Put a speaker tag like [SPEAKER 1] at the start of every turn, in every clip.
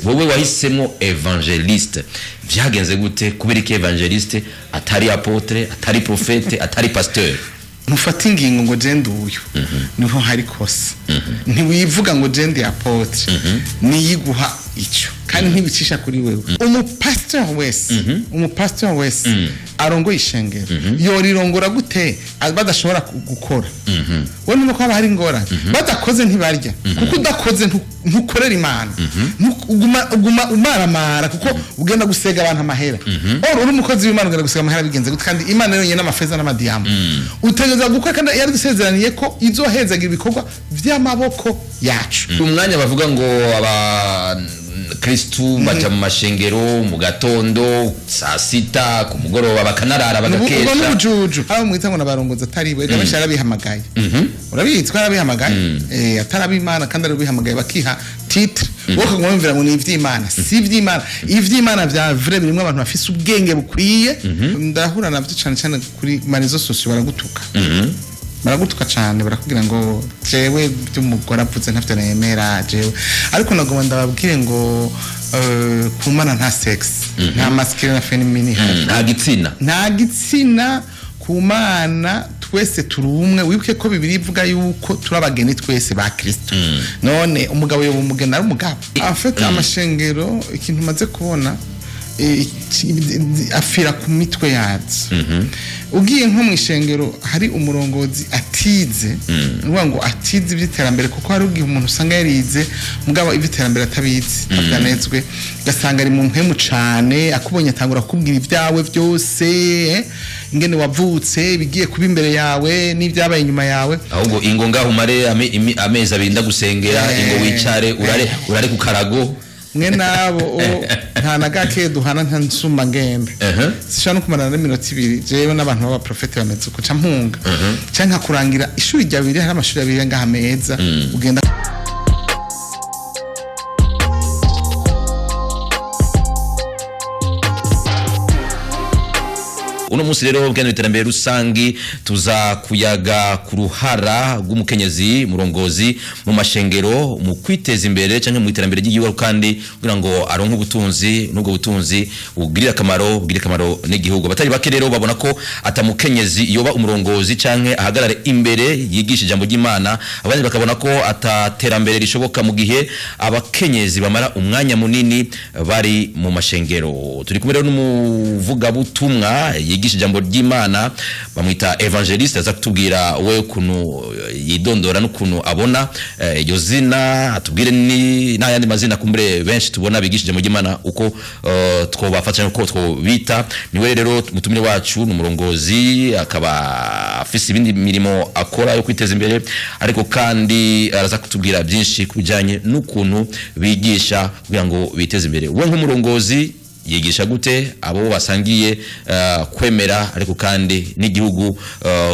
[SPEAKER 1] Wowe wahisemo évangéliste, vyagenze gute? Kubera iki évangéliste, atari apôtre, atari prophète, atari pasteur?
[SPEAKER 2] Ntufate ingingo ngo je nduyu, niho hari kosa. Ntiwivuga ngo je ndi apôtre, niyiguha icyo kandi ntibicisha kuri wewe. Umupasteur wese arongoye ishengero yorirongora gute badashobora gukora? We nuko haba hari ingorane, badakoze ntibarya, kuko udakoze ntukorera Imana. Uguma umaramara kuko ugenda gusega abantu amahera. Or uri umukozi w'Imana, ugenda gusega amahera bigenze gute kandi Imana yonyine n'amafeza n'amadiyama? Utegereza gukora, kandi yaradusezeraniye ko izohezagira ibikorwa vy'amaboko yacu.
[SPEAKER 1] Umwanya bavuga ngo abakristu baja mu mashengero mu gatondo, saa sita, ku mugoroba bakanarara,
[SPEAKER 2] Ubwo
[SPEAKER 1] bagakesha.
[SPEAKER 2] N'ubujuju. Abo mwita ngo nabarongozi atari we, benshi yarabihamagaye. Urabizi ko yarabihamagaye, atari ab'Imana kandi arabihamagaye, bakiha titre. Wowe ukaguma wumvira ngo ni ivy'Imana. Si ivy'Imana. Ivy'Imana vya vrai birimwo abantu bafise ubwenge bukwiye. Ndahura navyo cane cane kuri ma réseaux sociaux, baragutuka, baragutuka cane, barakubwira ngo jewe by'umugore avuze ntavyo nemera jewe. Ariko nagomba ndababwire ngo ku Mana nta sexe, nta masculine na féminine ihari.
[SPEAKER 1] Nta gitsina.
[SPEAKER 2] Nta gitsina ku Mana, twese turi umwe. Wibuke ko Bibiri ivuga yuko turi abageni twese ba Kristo. None umugabo yoba umugeni ari umugabo? En fait, amashengero, ikintu maze kubona, afira ku mitwe yazo. Ugiye nko mu ishengero hari umurongozi atize, ni ukuvuga ngo atize iby'iterambere, kuko hari igihe umuntu usanga yarize mugabo iby'iterambere atabizi, atanezwe, ugasanga ari mu mpemu cane. Akubonye atangura kukubwira ibyawe byose, ingene wavutse, ibigiye kuba imbere yawe n'ibyabaye inyuma yawe.
[SPEAKER 1] Ahubwo ingo ngaho umare amezi 2 ndagusengera. Ingo wicare, urare ku karago.
[SPEAKER 2] Mwe nabo nta na gake duhana, nta nsumba ngenda. Sishobora no kumarana n'iminota 2 jewe n'abantu b'abaprofete bameze uko, ca mpunga canke nkakurangira ishuri rya bibiri. Hari amashuri abiri ngaha meza ugenda.
[SPEAKER 1] Uno munsi rero bwene iterambere rusangi, tuza kuyaga ku ruhara rw'umukenyezi murongozi mu mashengero mu kwiteza imbere canke mu iterambere ry'igihugu, kandi kugira ngo aronke ubutunzi, n'ubwo butunzi bugirire akamaro n'igihugu. Abatari bake rero babona ko atamukenyezi yoba umurongozi canke ahagarare imbere yigisha ijambo ry'Imana. Abandi bakabona ko ataterambere rishoboka mu gihe abakenyezi bamara umwanya munini bari mu mashengero. Turi kumwe rero n'umuvugabutumwa yigisha ijambo ry'Imana, bamwita évangéliste. Aza kutubwira we ukuntu yidondora n'ukuntu abona iryo zina, atubwire ni n'ayandi mazina kumbure benshi tubona bigisha ijambo ry'Imana, uko twobafata cyangwa uko twobita. Niwe rero mutumire wacu. Ni umurongozi, akaba afise ibindi mirimo akora yo kwiteza imbere, ariko kandi araza kutubwira byinshi ku bijyanye n'ukuntu bigisha kugira ngo biteze imbere. We nk'umurongozi yigisha gute abo basangiye kwemera, ariko kandi n'igihugu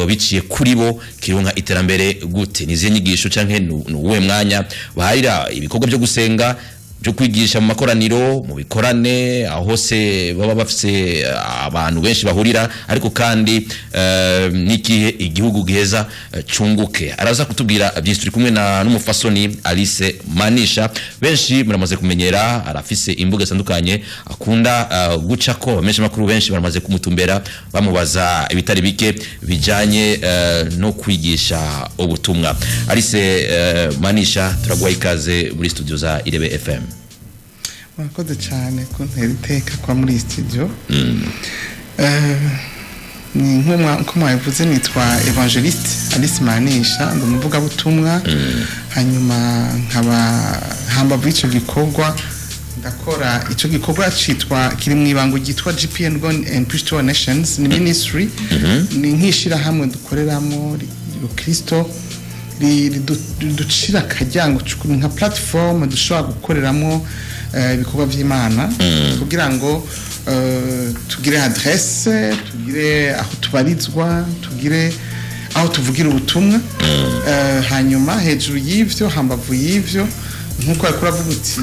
[SPEAKER 1] biciye kuri bo kironka iterambere gute? Ni izihe nyigisho canke ni uwuhe mwanya baharira ibikorwa byo gusenga, byo kwigisha mu makoraniro, mu bikorane, aho hose baba bafise abantu benshi bahurira, ariko kandi n'ikihe igihugu giheza cunguke? Araza kutubwira byinshi. Turi kumwe na n'umufasoni Alice Manisha, benshi muramaze kumenyera. Arafise imbuga zitandukanye akunda gucako. Benshi makuru benshi baramaze kumutumbera, bamubaza ibitari bike bijanye no kwigisha ubutumwa. Alice Manisha, turaguha ikaze muri studio za Irebe FM.
[SPEAKER 2] Murakoze cyane kuntera iteka kwa muri iyi studio. Ni nko mwabivuze, nitwa évangéliste Alice Manisha, ndi umuvugabutumwa. Hanyuma nkaba hambavu y'icyo gikorwa ndakora, icyo gikorwa citwa, kiri mu ibango ryitwa GPN, Go and Preach to All Nations. Ni ministry, ni nk'ishirahamwe dukoreramo Kristo, riducira akajyango, ni nka platform dushobora gukoreramo ibikorwa by'Imana, kugira ngo tugire adresse, tugire aho tubarizwa, tugire aho tuvugira ubutumwa. Hanyuma hejuru y'ivyo, hambavu y'ivyo, nkuko ariko uravuga uti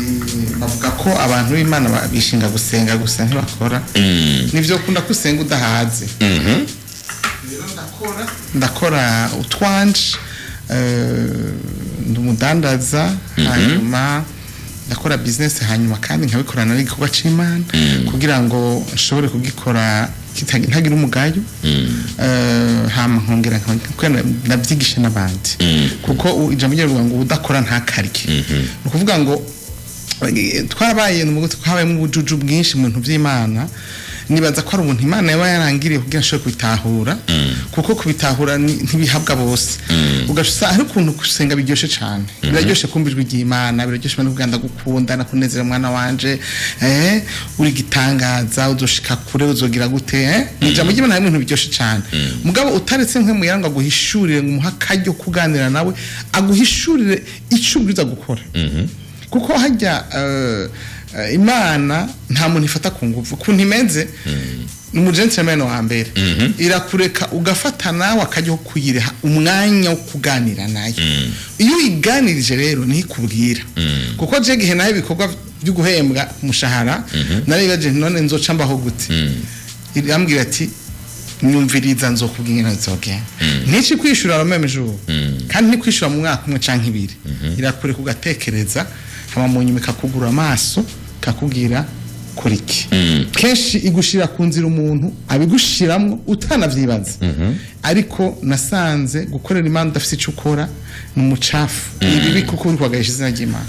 [SPEAKER 2] bavuga ko abantu b'Imana bishinga gusenga gusa ntibakora, nivyo. Ukunda ko usenga udahaze. Rero ndakora utwanje, ndi umudandaza, hanyuma Ndakora business, hanyuma kandi nkabikorana n'igikorwa c'Imana kugira ngo nshobore kugikora ntagira umugayo. Hama nkongera nabyigisha n'abandi, kuko ijambo ry'Imana ngo udakora ntakarye. Ni ukuvuga ngo twarabaye twabayemo ubujuju bwinshi mu bintu by'Imana. Nibaza ko ari ubuntu Imana yaba yarangiriye kugira nshobore kubitahura, kuko kubitahura ntibihabwa bose. Ugaca hari ukuntu gusenga biryoshye cyane, biraryoshe kumva ijwi ry'Imana, biraryoshe no kugira ndagukunda, nakunezera mwana wanje, uri gitangaza, uzoshika kure, uzogira gute. Ni ijambo ry'Imana, harimo ibintu biryoshye cyane. Mugabo utaretse nkwe muyanga aguhishurire, ngo umuhe akaryo kuganira nawe, aguhishurire icyo ubwiza gukora, kuko hajya Imana nta muntu ifata ku nguvu. Ukuntu imeze ni umugentleman wa mbere, irakureka ugafata nawe akajya kuyireha umwanya wo kuganira nayo. Iyo uyiganirije rero niho ikubwira, kuko je gihe naho ibikorwa byo guhembwa umushahara naribaje, none nzoca mbaho gute? Irambwira ati: "Nyumviriza, nzokubwira ingene bizogenda." Ntici kwishura le même jour, kandi ntikwishura mu mwaka umwe canke ibiri. Irakureka ugatekereza, hama mu nyuma ikakugura amaso, ikakubwira kora iki. Kenshi igushira ku nzira umuntu abigushiramwo utanavyibaza. Ariko nasanze gukorera Imana udafise ico ukora ni umucafu, ni bibi, kuko uri kwagahisha izina ry'Imana.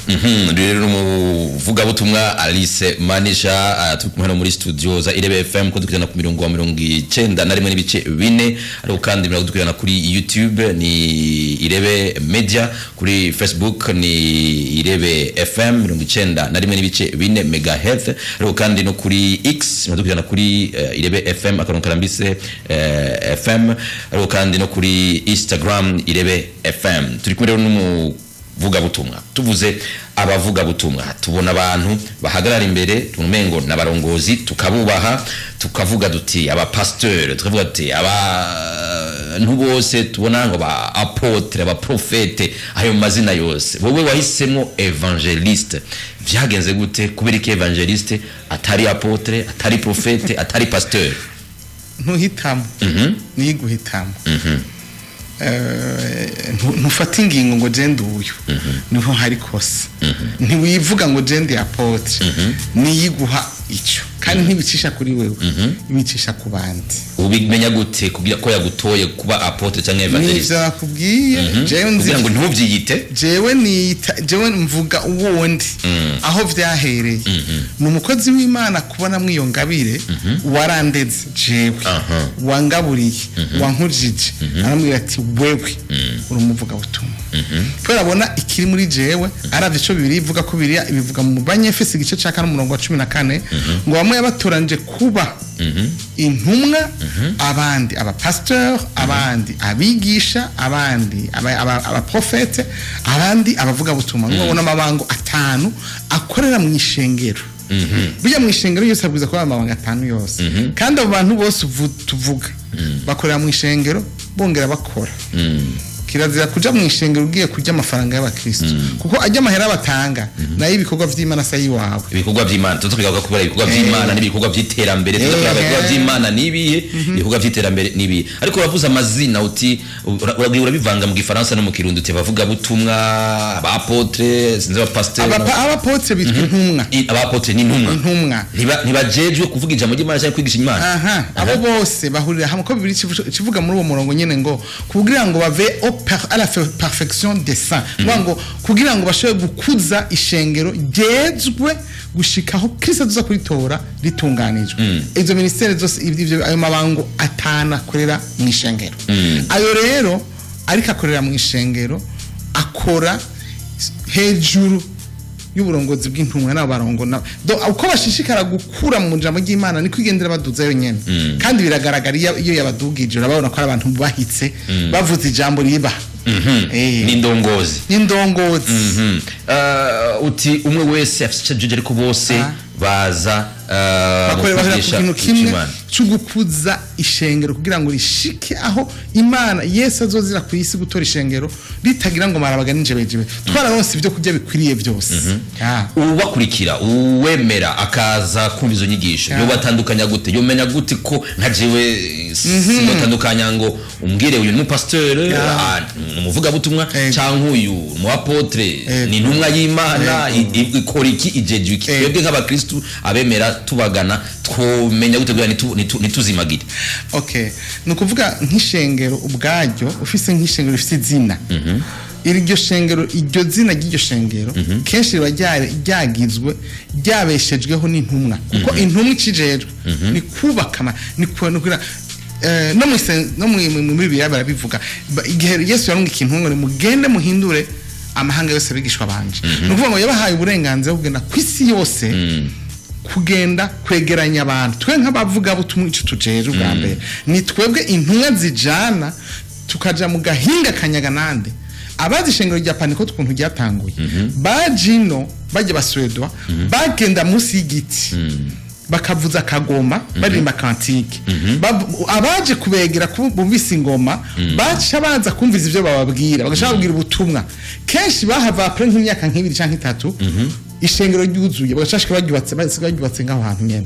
[SPEAKER 1] Rero umuvugabutumwa Alice Manisha, turi kumwe hano muri studio za Irebe FM, ko dukurikirana ku mirongo wa 91.4, ariko kandi muradukurikirana kuri YouTube ni Irebe Media, kuri Facebook ni Irebe FM 91.4 megahertz, ariko kandi no kuri X muradukurikirana kuri Irebe FM akarongo karambise FM, ariko kandi no kuri Instagram Irebe FM. Turi kumwe rero n'umuvugabutumwa. Tuvuze abavugabutumwa, tubona abantu bahagarara imbere, tubona umengo n'abarongozi, tukabubaha, tukavuga duti abapasteur, tukavuga duti abantu bose tubona ngo ba apôtre, abaprofete, ayo mazina yose. Wowe wahisemo évangéliste, vyagenze gute? Kubera iki évangéliste atari apôtre, atari prophète, atari pasteur?
[SPEAKER 2] Ntuhitamo, niyo iguhitamo. Ntufata ingingo ngo je nduyu, niho hari kosa. Ntiwivuga ngo je ndi apôtre, niyiguha icyo, kandi ntibicisha kuri wewe, ibicisha ku bandi.
[SPEAKER 1] Ubimenya gute kugira ko yagutoye kuba apôtre cyangwa évangéliste?
[SPEAKER 2] Nivyo nakubwiye, jewe nzi.
[SPEAKER 1] Kugira ngo ntuvyiyite.
[SPEAKER 2] Jewe niyita, jewe mvuga uwundi aho vyahereye ni umukozi w'Imana kubona iyo ngabire, warandeze jewe, wangaburiye, wankujije, arambwira ati: "Wewe uri umuvugabutumwa," kubera abona ikiri muri jewe. Aravye ico Bibiliya ivuga, ko Bibiliya ibivuga mu Banyefesi igice ca 4 umurongo wa 14, ngo bamwe yabatoranyije kuba intumwa, abandi abapasteur, abandi abigisha, abandi abaprofete, abandi abavugabutumwa. Ngo babona amabango atanu akorera mu ishengero. Burya mu ishengero yose abwiza kuba amabanga atanu yose, kandi abo bantu bose tuvuga bakorera mu ishengero, bongera bakora. Kirazira kuja mu ishengero ugiye kurya amafaranga y'abakristo, kuko ajya amahera batanga nayo ibikorwa vy'Imana sa yiwawe.
[SPEAKER 1] Ibikorwa by'Imana tuza kwigaruka, kubera ibikorwa by'Imana n'ibikorwa by'iterambere tuza kuraba. Ibikorwa by'Imana nibihe, ibikorwa by'iterambere nibihe? Ariko uravuze amazina, uti urabivanga mu Gifaransa no mu Kirundi, uti abavuga butumwa, abapotre, sinzi, abapasiteri.
[SPEAKER 2] Abapotre bitwa intumwa.
[SPEAKER 1] Abapotre ni intumwa.
[SPEAKER 2] Intumwa.
[SPEAKER 1] Ntibajejwe kuvuga ijambo ry'Imana cyangwa kwigisha Imana.
[SPEAKER 2] Aha, abo bose bahurira hamwe, ko Bibiliya ikivuga muri uwo murongo nyene ngo kugira ngo bave à la perfection des saints, mm ngo kugira ngo bashobore gukuza ishengero ryezwe gushikaho Kristo tuza kuritora ritunganijwe. Izo ministere zose, ibyo ayo mabango atanu akorera mu ishengero, ayo rero ariko akorera mu ishengero, akora hejuru y'uburongozi bw'intumwa n'abo barongo uko bashishikara gukura mu jambo ry'Imana niko igendera baduza yonyene. Kandi biragaragara iyo yabadugije, urababona ko ari abantu bubahitse, bavuze ijambo riba.
[SPEAKER 1] N'indongozi.
[SPEAKER 2] N'indongozi.
[SPEAKER 1] Uti umwe wese afite icyo ajeje, ariko bose baza
[SPEAKER 2] bakorera
[SPEAKER 1] mu
[SPEAKER 2] bahera ku
[SPEAKER 1] kwigisha
[SPEAKER 2] kintu kimwe
[SPEAKER 1] Imana.
[SPEAKER 2] cyo gukuza. Ishengero kugira ngo rishike aho Imana, Yesu azozira ku isi gutora ishengero ritagira ngo marabaga n'injebejebe, twararonse ibyo kurya bikwiriye byose.
[SPEAKER 1] Ubakurikira, uwemera akaza kumva izo nyigisho, yo batandukanya gute? Yomenya gute ko nka jewe sinotandukanya ngo umbwire uyu ni umupasiteri, ni umuvugabutumwa, cyangwa uyu ni umu-apôtre, ni intumwa y'Imana, ikora iki, ijejwe iki? Twebwe nk'abakristu abemera tubagana, twomenya gute kugira ntituzimagire?
[SPEAKER 2] Okay, ni ukuvuga nk'ishengero ubwaryo, ufise nk'ishengero rifise izina, iryo shengero, iryo zina ry'iryo shengero kenshi riba ryagizwe, ryabeshejweho n'intumwa, kuko intumwa ikijejwe ni kubaka ni no muri Bibiliya barabivuga. Igihe Yesu yarungika intumwa ngo mugende muhindure amahanga yose abigishwa banje, ni ukuvuga ngo yabahaye uburenganzira bwo kugenda ku isi yose, kugenda kwegeranya abantu. Twe nk'abavugabutumwa, icyo tujeje ubwa mbere ni twebwe intumwa zijana, tukaja mu gahinga kanyaganande. Abazi ishengero rya Pantekote ukuntu ryatanguye, baje ino bajya Basuwedwa, bagenda munsi y'igiti bakavuza akagoma, baririmba cantique. Abaje kubegera bumvise ingoma, baca baza kumviza ivyo bababwira, bagaca bababwira ubutumwa. Kenshi bahava après nk'imyaka nk'ibiri canke itatu ishengero ryuzuye, bagashashika baryubatse, baryubatse ngaho hantu nyene.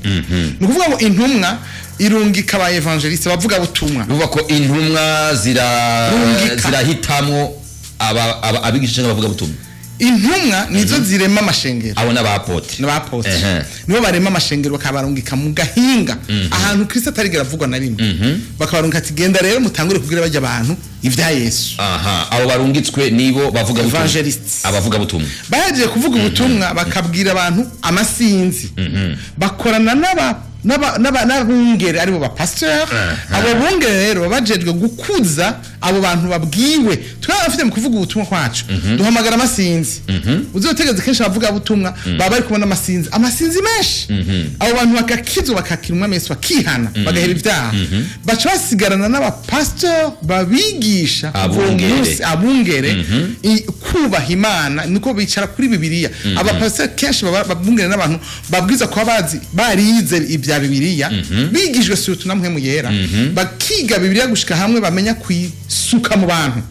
[SPEAKER 2] Ni ukuvuga ngo intumwa irungika aba évangéliste, bavuga butumwa.
[SPEAKER 1] Bivuga ko intumwa zira
[SPEAKER 2] Rungika.
[SPEAKER 1] zirahitamwo abigisha cyangwa abavugabutumwa.
[SPEAKER 2] Intumwa nizo zirema amashengero.
[SPEAKER 1] Abo n'aba-apôtre.
[SPEAKER 2] N'aba-apôtre. Nibo barema amashengero, bakabarungika mu gahinga ahantu Kristo atarigera avugwa na rimwe, bakabarungika ati: "Genda rero mutangure kubwira bajya abantu ibya Yesu."
[SPEAKER 1] Aha, abo barungitswe nibo bavuga butumwa.
[SPEAKER 2] Evangelists.
[SPEAKER 1] Abavuga butumwa.
[SPEAKER 2] Bagiye kuvuga ubutumwa, bakabwira abantu amasinzi, bakorana n'abungere aribo ba pasteur. Abo bungere rero baba bajejwe gukuza abo bantu babwiwe. Twaba bafite mu kuvuga ubutumwa kwacu, duhamagara amasinzi. Uzotegeze kenshi abavuga butumwa baba bari kubona amasinzi, amasinzi menshi. Abo bantu bagakizwa, bakakira Umwami Yesu, bakihana, bagahera ibyaha, baca basigarana n'abapasteur babigisha kuva uwo
[SPEAKER 1] Abungere.
[SPEAKER 2] munsi, abungere, kubaha Imana, niko bicara kuri Bibiliya. Abapasiteri kenshi baba babungere n'abantu babwiza kuba bazi, barize ibya Bibiliya, bigishwe surtout na Mpwemu Yera, bakiga Bibiliya gushika hamwe bamenya kuyisuka mu bantu.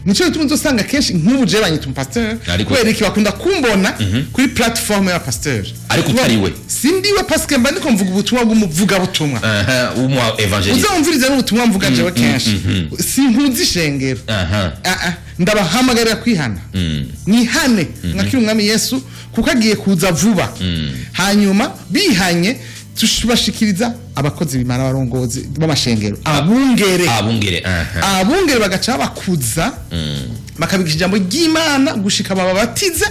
[SPEAKER 2] Nico gituma uzosanga kenshi nk'ubu jewe banyita umupasiteri. Kubera iki? Bakunda kumbona kuri plateforme y'abapasiteri.
[SPEAKER 1] Ariko utari we.
[SPEAKER 2] Sindiwe, parce que mba ndiko mvuga ubutumwa bw'umuvugabutumwa.
[SPEAKER 1] Aha, umu évangéliste.
[SPEAKER 2] Uzumviriza n'ubutumwa mvuga jewe kenshi, sinkuzi ishengero. Ndabahamagarira kwihana, mwihane mwakira Umwami Yesu kuko agiye kuza vuba. Hanyuma bihanye, tubashikiriza abakozi b'Imana, abarongozi b'amashengero, abungere.
[SPEAKER 1] Abungere, aha.
[SPEAKER 2] Abungere bagaca bakuza, bakabigisha ijambo ry'Imana gushika bababatize,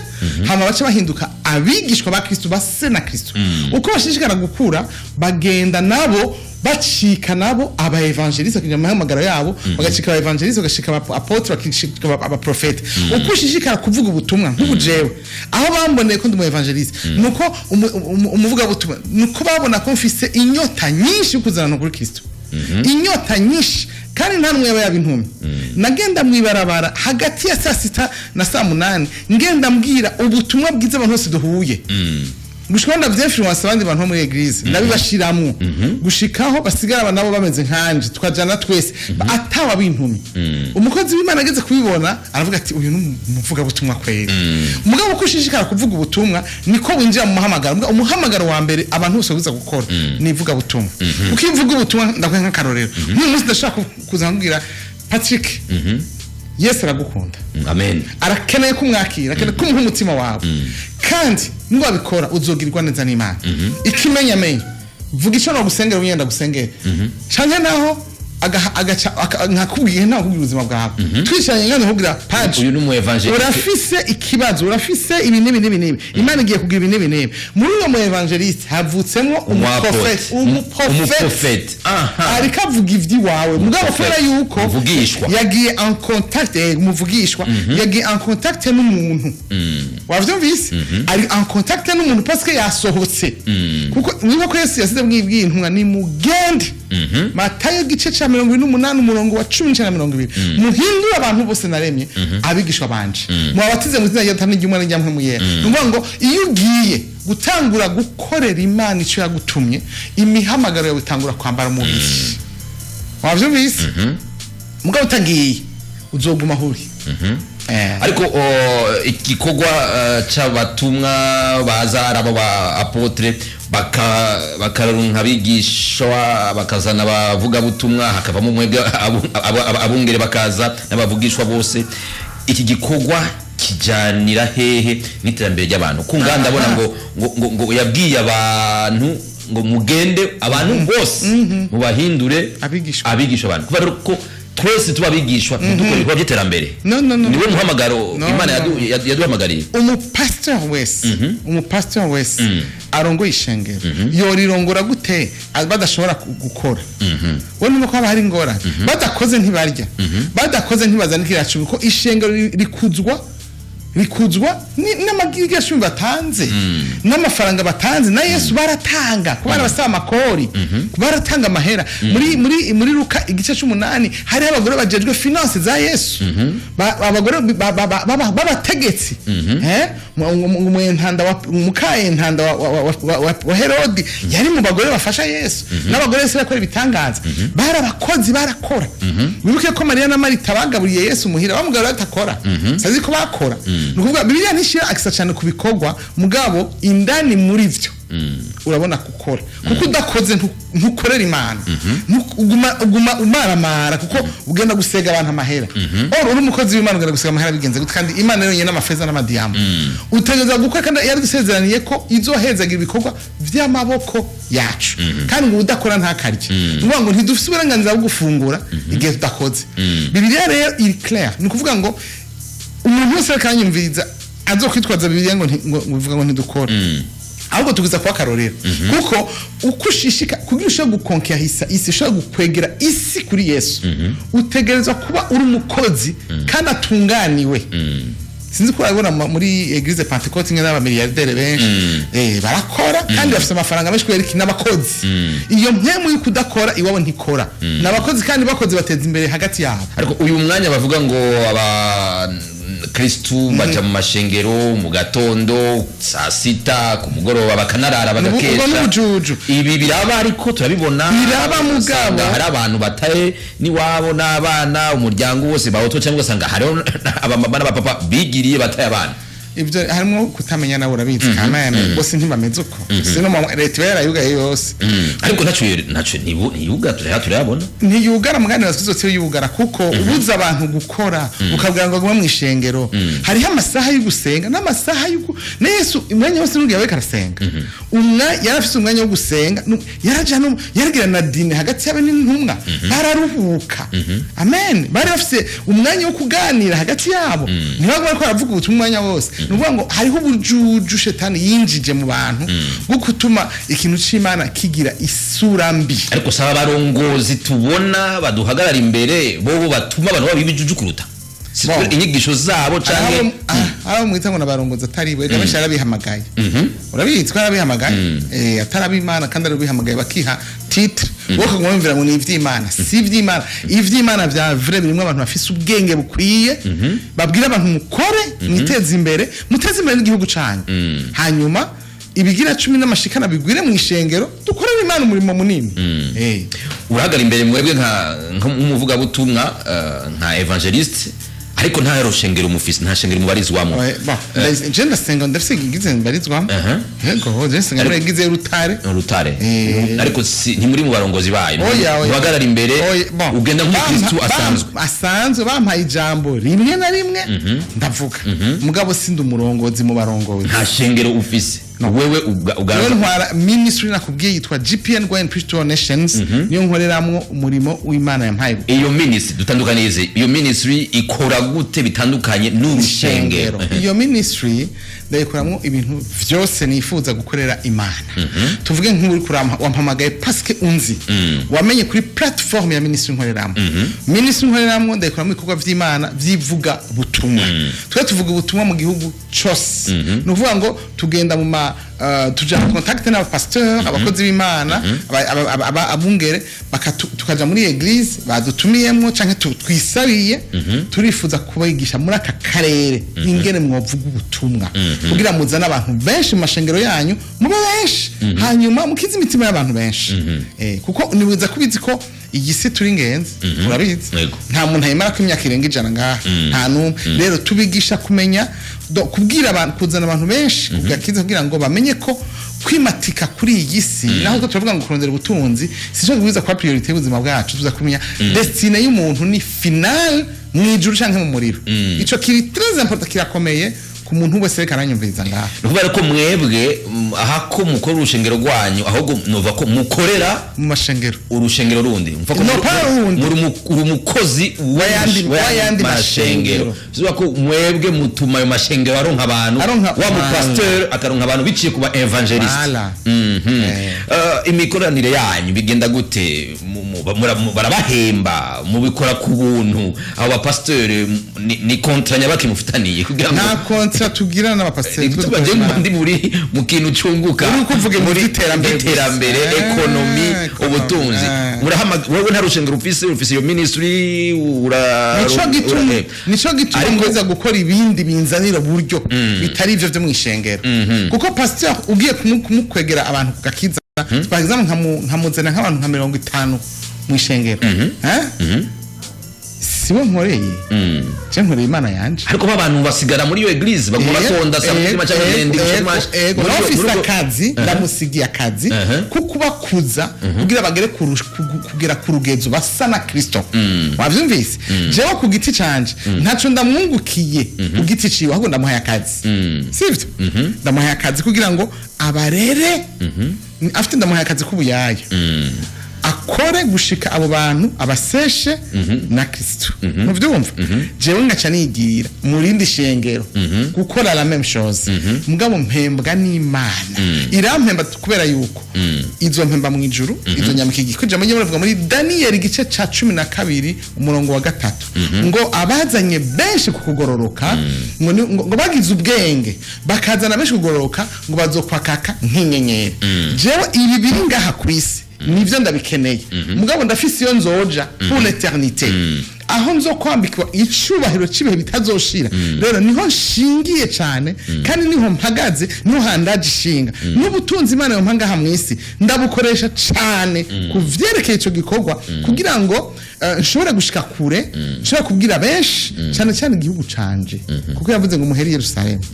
[SPEAKER 2] hama baca bahinduka abigishwa ba Kristo, base na Kristo. Uko bashishikara gukura, bagenda nabo bacika nabo aba évangéliste, bakinjira mu mahamagaro yabo, bagacika aba évangéliste, bagashika aba apôtre, bagashika aba prophète. Uko ushishikara kuvuga ubutumwa, nk'ubu jewe aho bamboneye ko ndi umu évangéliste, nuko umuvugabutumwa, nuko babona ko mfise inyota nyinshi yo kuzana abantu kuri Kristo, inyota nyinshi, kandi nta n'umwe yaba yabintumye. Nagenda mwibarabara hagati ya saa 6 na saa 8, ngenda mbwira ubutumwa bwiza abantu bose duhuye, gushikaho ndavyinfluence abandi bantu bo muri église, ndabibashiramwo gushikaho basigara aba nabo bameze nkanje, tukajana twese atawa bintumye. Umukozi w'Imana ageze kubibona aravuga ati: "Uyu ni umuvugabutumwa kweri." Mugabo uko ushishikara kuvuga ubutumwa niko winjira mu muhamagaro. Muga umuhamagaro wa mbere abantu bose babuza gukora ni ivugabutumwa, kuko iyo uvuga ubutumwa, ndakuha nk'akarorero, nk'uyu munsi ndashaka kuza nkubwira: "Patrick, Yesu aragukunda."
[SPEAKER 1] Amen.
[SPEAKER 2] Arakeneye kumwakira, akeneye kumuha umutima wawe, kandi niwabikora uzogirirwa neza n'Imana. Ikimenyamenya, vuga icyo nagusengera, wiyenda gusengera canke naho agaca nkakubwiye, ntawe kubwira ubuzima bwawe, twicaranye ngana nkubwira: "Paji,
[SPEAKER 1] Uyu ni umu évangéliste.
[SPEAKER 2] urafise ikibazo, urafise ibi n'ibi n'ibi n'ibi, Imana igiye kugira ibi n'ibi n'ibi." Muri uwo mu évangéliste havutsemo umuprofeti, umuprofeti.
[SPEAKER 1] Umuprofeti, aha.
[SPEAKER 2] Ariko avuga ivy'iwawe, mugabo kubera yuko
[SPEAKER 1] Umuvugishwa.
[SPEAKER 2] yagiye en contact, umuvugishwa yagiye en contact n'umuntu, wavyumvise, ari en contact n'umuntu parce que yasohotse, kuko niba ko Yesu yasize mwibwiye intumwa: "Nimugende," Matayo igice ca 28 umurongo wa 19 20, "muhindure abantu bose naremye abigishwa banje, mubabatize mu izina rya Data n'iry'Umwana n'irya Mpwemu Yera." Ni ukuvuga ngo iyo ugiye gutangura gukorera Imana icyo yagutumye, imihamagaro yawe itangura kwambara umubiri. Wavyumvise? Mugabo utagiye, uzoguma aho uri.
[SPEAKER 1] Ariko igikorwa c'abatumwa baza ari abo ba apôtres, bakaronka abigishwa, bakazana abavugabutumwa, hakavamo umwebwe, abungere bakaza n'abavugishwa bose, iki gikorwa kijanira hehe n'iterambere ry'abantu? Ku nganda ndabona ngo yabwiye abantu ngo mugende abantu bose mubahindure
[SPEAKER 2] Abigishwa.
[SPEAKER 1] Abigishwa abantu. Kuva rero ko twese tuba abigishwa, dukora ibikorwa by'iterambere,
[SPEAKER 2] No, no, no.
[SPEAKER 1] niwe muhamagaro
[SPEAKER 2] No,
[SPEAKER 1] Imana
[SPEAKER 2] no.
[SPEAKER 1] yaduhamagariye.
[SPEAKER 2] Umupasiteri wese arongoye ishengero yorirongora gute badashobora gukora? We numva ko haba hari ingorane. Badakoze ntibarya, badakoze ntibazana ikiracumi, ko ishengero rikuzwa n'amagirishumi batanze, n'amafaranga batanze. Na Yesu baratanga, kuba barabasaba amakori, baratanga amahera. Muri Luka igice c'umunani hariho abagore bajejwe finance za Yesu. Abagore b'abategetsi. Mu- Mukayentanda wa Herodi yari mu bagore bafasha Yesu, n'abagore bose bakora ibitangaza, bari abakozi, barakora. Wibuke ko Mariya na Marita bagaburiye Yesu muhira, bamugaburiye batakora, sazi ko bakora. Ni ukuvuga Bibiliya ntishyira akisa cyane ku bikorwa, mugabo indani muri byo urabona gukora, kuko udakoze ntukorera Imana. Uguma umaramara, kuko ugenda gusega abantu amahera. Or uri umukozi w'Imana, ugenda gusega amahera bigenze gute? Kandi Imana yonyine n'amafeza n'amadiyama. Utegereza gukora, kandi yaradusezeraniye ko izohezagira ibikorwa vy'amaboko yacu, kandi ngo udakora ntakarye. Ni ukuvuga ngo ntidufise uburenganzira bwo gufungura igihe tudakoze. Bibiliya rero iri clair. Ni ukuvuga ngo umuntu wese ariko aranyumviriza azokwitwaza Bibiliya ngo bivuga ngo ntidukora, ahubwo tugiza kuba akarorero, kuko uko ushishika kugira ushobore gukonkehisa isi, ushobora gukwegera isi kuri Yesu, utegerezwa kuba uri umukozi kandi atunganiwe. Sinzi ko urabibona muri église Pentecôte imwe n'abamiliyardere benshi barakora kandi bafite amafaranga menshi. Kubera iki? N'abakozi. Iyo mpemu yo kudakora iwabo ntikora. N'abakozi, kandi bakozi bateza imbere hagati yabo.
[SPEAKER 1] Ariko uyu mwanya bavuga ngo abakristu baja mu mashengero mu gatondo, saa sita, ku mugoroba bakanarara, bagakesha.
[SPEAKER 2] Ubwo n'ubujuju.
[SPEAKER 1] Ibi biraba, ariko turabibona.
[SPEAKER 2] Biraba, mugabo.
[SPEAKER 1] Usanga hari abantu bataye n'iwabo n'abana, umuryango wose bawuto, cyangwa ugasanga hariho abamama n'abapapa bigiriye bataye abana.
[SPEAKER 2] Ibyo harimo kutamenya, nawe urabizi kamene, bose ntibameze uko. Sino leta iba yarayugaye yose.
[SPEAKER 1] Ariko ntacyo ntiyuga, turayabona.
[SPEAKER 2] Ntiyugara muganira zose yugara, kuko ubuza abantu gukora ukabwira ngo agume mu ishengero. Hariho amasaha yo gusenga n'amasaha yo na Yesu umwanya wose n'ugiye ariko arasenga. Yari afise umwanya wo gusenga, yaraja no yaragira na dîner hagati yabe n'intumwa, bararuhuka. Amen. Bari bafise umwanya wo kuganira hagati yabo, ntibaguma bariko baravuga ubutumwa umwanya wose. Ni ukuvuga ngo hariho ubujuju shetani yinjije mu bantu bwo gutuma ikintu c'Imana kigira isura mbi.
[SPEAKER 1] Ariko saba abarongozi tubona baduhagarara imbere, bobo batuma abantu baba ibijuju kuruta si
[SPEAKER 2] Bon.
[SPEAKER 1] twe inyigisho zabo canke
[SPEAKER 2] Abo mwita ngo nabarongozi atari bo, ega benshi yarabihamagaye. Urabizi ko yarabihamagaye, atari ab'Imana, kandi arabihamagaye bakiha titre. Wowe ukaguma wumvira ngo ni ivy'Imana. Si ivy'Imana. Ivy'Imana vya vrai birimwo abantu bafise ubwenge bukwiye, babwira abantu: mukore, mwiteze imbere, muteze imbere n'igihugu canyu, hanyuma ibigira cumi n'amashikana bigwire mu ishengero, dukorere Imana umurimo munini.
[SPEAKER 1] Urahagara imbere mwebwe nk'umuvugabutumwa, nka évangéliste, ariko nta rushengero mufise, nta shengero mubarizwamo.
[SPEAKER 2] Bon, je ndasenga, ndafise igize mbarizwamo. Yego, je nsenga muri église y'Urutare.
[SPEAKER 1] Urutare.
[SPEAKER 2] Eh.
[SPEAKER 1] Ariko ntimuri mu barongozi bayo?
[SPEAKER 2] Oya, oya.
[SPEAKER 1] Uhagarara imbere,
[SPEAKER 2] Oya, bon.
[SPEAKER 1] ugenda nk'umukristu asanzwe.
[SPEAKER 2] Asanzwe, bampaye ijambo rimwe na rimwe ndavuga, mugabo sindi umurongozi mu barongozi.
[SPEAKER 1] Nta shengero ufise wewe
[SPEAKER 2] Rero
[SPEAKER 1] ubwanza?
[SPEAKER 2] ntwara ministry nakubwiye yitwa GPN, Go and Preach to All Nations, niyo nkoreramwo umurimo w'Imana yampaye gukora.
[SPEAKER 1] Iyo ministry, dutandukanize, iyo ministry ikora gute bitandukanye n'urushengero?
[SPEAKER 2] Iyo ministry ndayikoramwo ibintu vyose nifuza gukorera Imana. Tuvuge nk'uri kurampa wampamagaye parce que unzi, wamenye kuri platform ya ministry nkoreramwo. Ministry nkoreramwo ndayikoramwo ibikorwa vy'Imana vy'ivuga butumwa. Twe tuvuga ubutumwa mu gihugu cose. Ni ukuvuga ngo tugenda mu ma tuja en contact n'abapasteur, abakozi b'Imana, abungere, tukaja muri église badutumiyemwo canke twisabiye: turifuza kubigisha muri aka karere ingene mwovuga ubutumwa kugira muzane abantu benshi mu mashengero yanyu, mube benshi, hanyuma mukize imitima y'abantu benshi. Kuko nibuza kubizi ko iyi si turi ingenzi, urabizi.
[SPEAKER 1] Yego.
[SPEAKER 2] Nta muntu ayimara ko imyaka irenga 100 ngaha, nta n'umwe. Rero tubigisha kumenya kubwira abantu, kuzana abantu benshi kugakiza, kugira ngo bamenye ko kwimatika kuri iyi si, naho ko turavuga ngo kurondera ubutunzi si cyo kubwiza kuba priorité y'ubuzima bwacu. Tuza kumenya destinée y'umuntu ni finale mu ijuru canke mu muriro. Ico kiri très important, kirakomeye ku muntu wese reka aranyumviriza ngaha.
[SPEAKER 1] Ni ukuvuga ko mwebwe aha ko mukora urushengero rwanyu, ahubwo nuva ko mukorera
[SPEAKER 2] mu mashengero.
[SPEAKER 1] Urushengero rundi. Mva ko
[SPEAKER 2] No, pa rundi.
[SPEAKER 1] Muri umukozi
[SPEAKER 2] W'ayandi- w'ayandi
[SPEAKER 1] mashengero.
[SPEAKER 2] mashengero.
[SPEAKER 1] Bivuga ko mwebwe mutuma ayo mashengero aronka abantu,
[SPEAKER 2] Aronka
[SPEAKER 1] wa
[SPEAKER 2] abantu.
[SPEAKER 1] mupasteur akaronka abantu biciye ku ba évangéliste.
[SPEAKER 2] Voilà.
[SPEAKER 1] Imikoranire yanyu bigenda gute? Barabahemba? Mubikora ku buntu? Abo bapasteur ni contrat nyabaki mufitaniye kugira ngo
[SPEAKER 2] Nta contrat tugirana n'abapasiteri.
[SPEAKER 1] Tuba je ndi muri mu kintu cunguka.
[SPEAKER 2] Uri kuvuga
[SPEAKER 1] muri
[SPEAKER 2] by'iterambere gusa.
[SPEAKER 1] Iterambere, économie,
[SPEAKER 2] Economy,
[SPEAKER 1] ubutunzi. Murahama wewe nta rushengero ufise iyo ministry ura
[SPEAKER 2] Nico gituma nico gituma ngwiza gukora ibindi binzanira uburyo bitari ivyo vyo mwishengero, kuko pasteur ugiye kumukwegera abantu ku gakiza, par exemple nkamuzana nk'abantu nka 50 mwishengero, eh, siwe nkoreye, je nkoreye Imana yanje.
[SPEAKER 1] Ariko ba bantu basigara muri iyo église, baguma batonda saa mutima cyangwa ndende.
[SPEAKER 2] Ego, nawe ufise akazi, ndamusigiye akazi ko kubakuza kugira bagere kugera ku rugezo basa na Kristo. Wavyumvise? Jewe ku giti canje ntaco ndamwungukiye ku giti ciwe, ahubwo ndamuhaye akazi, sivyo? Ndamuhaye akazi kugira ngo abarere. Afite, ndamuhaye akazi k'ubuyaya, akore gushika abo bantu abaseshe na Kristo. Muvyumva? Jewe ngaca nigira mu rindi shengero gukora la même chose, mugabo mpembwa n'Imana. Irampemba kubera yuko izo mpemba mu ijuru, izo nyamika igiko. Ijambo ry'Imana rivuga muri Daniel igice ca 12 umurongo wa 3 ngo abazanye benshi ku kugororoka, ngo bagize ubwenge bakazana benshi kugororoka, ngo bazokwakaka nk'inyenyeri. Jewe ibi biri ngaha ku isi nivyo ndabikeneye, mugabo ndafise iyo nzoja pour l'éternité, aho nzokwambikwa icubahiro c'ibihe bitazoshira. Rero niho nshingiye cyane kandi niho mpagaze, niho handaje ishinga n'ubutunzi Imana yompa ngaha mu isi. Ndabukoresha cyane ku vyerekeye ico gikorwa kugira ngo nshobore gushika kure, nshobore kubwira benshi, cyane cyane igihugu canje, kuko yavuze ngo muhere i Yerusalemu.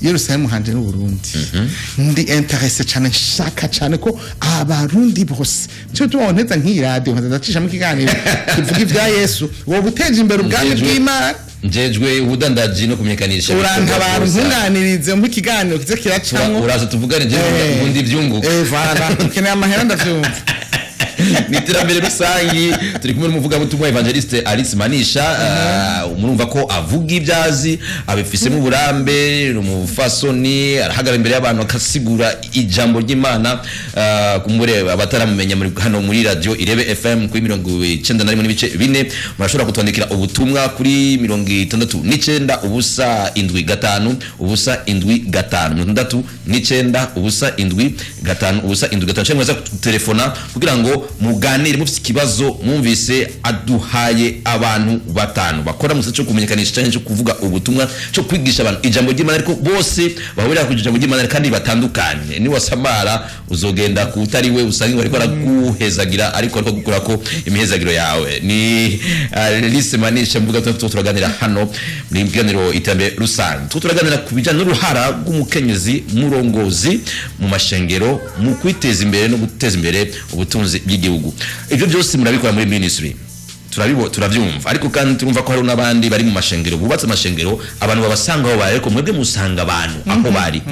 [SPEAKER 2] Yerusalemu hanje n'Uburundi. Ndi intéressé cyane, nshaka cyane ko Abarundi bose, cyo tubona nteza nk'iyi radio, nkaza ndacishamo ikiganiro kivuga ibya Yesu, wowe uteje imbere ubwami bw'Imana.
[SPEAKER 1] Njejwe ubudandaji no kumenyekanisha.
[SPEAKER 2] Urantabara, ntunganirize mu ikiganiro kize kiracamwo.
[SPEAKER 1] Uraza tuvugane, je ubundi ivyunguka.
[SPEAKER 2] Voilà, ukeneye amahera, ndavyumva.
[SPEAKER 1] Ni iterambere rusangi. Turi kumwe n'umuvugabutumwa évangéliste Alice Manisha. Murumva ko avuga ibyazi, abifisemo uburambe, ni umufasoni, arahagarara imbere y'abantu akasigura ijambo ry'Imana. Kumbure abataramumenya muri hano muri radio Irebe FM kuri 91.4, murashobora kutwandikira ubutumwa kuri 69 075 075, 69 075 075, cyangwa muza kutelefona kugira ngo muganire mufite ikibazo. Mwumvise aduhaye abantu batanu bakora mu gisata cyo kumenyekanisha cyangwa cyo kuvuga ubutumwa, cyo kwigisha abantu ijambo ry'Imana, ariko bose bahurira ku ijambo ry'Imana kandi batandukanye. Niwasamara uzogenda ku utari we, usange bariko baraguhezagira ariko gukura ko imihezagiro yawe. Ni Alice Manisha mvuga tuba turaganira hano muri kiganiro iterambere rusange. Tuba turaganira ku bijyanye n'uruhara rw'umukenyezi murongozi mu mashengero mu kwiteza imbere no guteza imbere ubutunzi bw'igihugu. Ibyo byose murabikora muri ministry, turabibo, turabyumva, ariko kandi turumva ko hari n'abandi bari mu mashengero, bubatse amashengero, abantu babasanga aho bari, ariko mwebwe musanga abantu aho bari.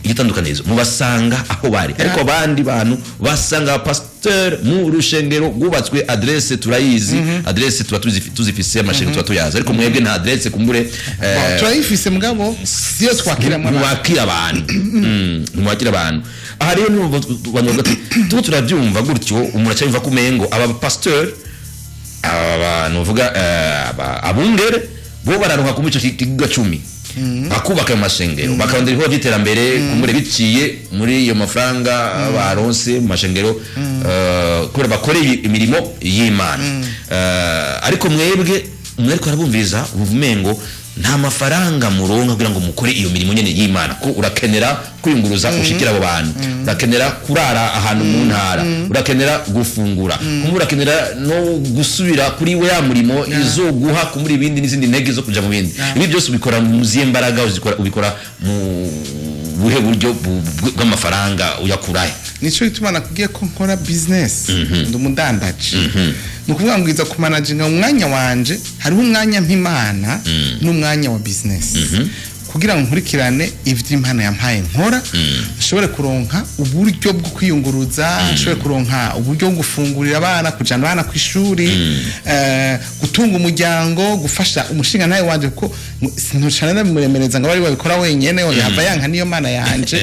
[SPEAKER 1] Igitandukanirizo, mubasanga aho bari, ariko abandi bantu basanga pasteur mu rushengero rwubatswe, adresse turayizi, adresse tuba tuzifise, amashengero tuba tuyazi, ariko mwebwe nta adresse kumbure.
[SPEAKER 2] Turayifise, mugabo siyo twakiramo abantu.
[SPEAKER 1] Ntiwakira abantu. Ntiwakira abantu. Aha rero niho abantu bavuga ati tuba turabyumva gutyo, umuntu acyumva ko umengo aba pasteur, aba bantu bavuga abungere bo bararonka kumwe ico kiga cumi. Bakubaka ayo mashengero, bakarondera ibikorwa by'iterambere kumure biciye muri iyo mafaranga baronse mu mashengero, kubera bakoreye imirimo y'Imana. Ariko mwebwe mwariko arabumviriza ubumengo nta mafaranga muronka kugira ngo mukore iyo mirimo nyene y'Imana, ko urakenera kwiyunguruza ushikira abo bantu, urakenera kurara ahantu mu ntara, urakenera gufungura, kumbe urakenera no gusubira kuri we ya murimo izoguha kumuri ibindi n'izindi ntege zo kuja mu bindi. Ibi byose ubikora mu zihe mbaraga? Ubikora mu buhe buryo bw'amafaranga? Uyakurahe?
[SPEAKER 2] Nico gituma nakubwiye ko nkora business, ndi umudandaji. Ni ukuvuga ngo iza kumanaginga umwanya wanje. Hariho umwanya mpimana n'umwanya wa business kugira ngo nkurikirane ivy'Imana yampaye nkora, nshobore kuronka uburyo bwo kwiyunguruza, nshobore kuronka uburyo bwo gufungurira abana, kujana abana ku ishuri, gutunga umuryango, gufasha umushinga nawe wanje, kuko sintucana ndabimuremereza ngo bari babikora wenyene, yava yanka niyo Mana yanje.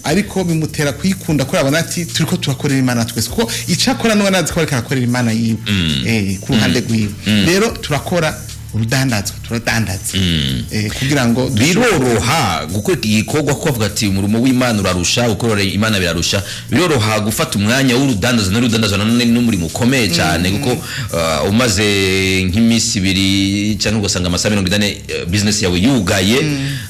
[SPEAKER 2] Ariko bimutera kuyikunda ko abona ati turiko turakorera Imana twese, kuko icyo akora niwe nazi ko ariko arakorera Imana yiwe ku ruhande rwiwe. Rero turakora urudandazwa, turadandaza kugira ngo
[SPEAKER 1] Biroroha gukora iki gikorwa, ko bavuga ati umurimo w'Imana urarusha, gukorera Imana birarusha? Biroroha gufata umwanya w'urudandaza n'urudandaza nanone n'umurimo ukomeye cyane, kuko umaze nk'iminsi 2 cyangwa ugasanga amasaha 40 business yawe yugaye,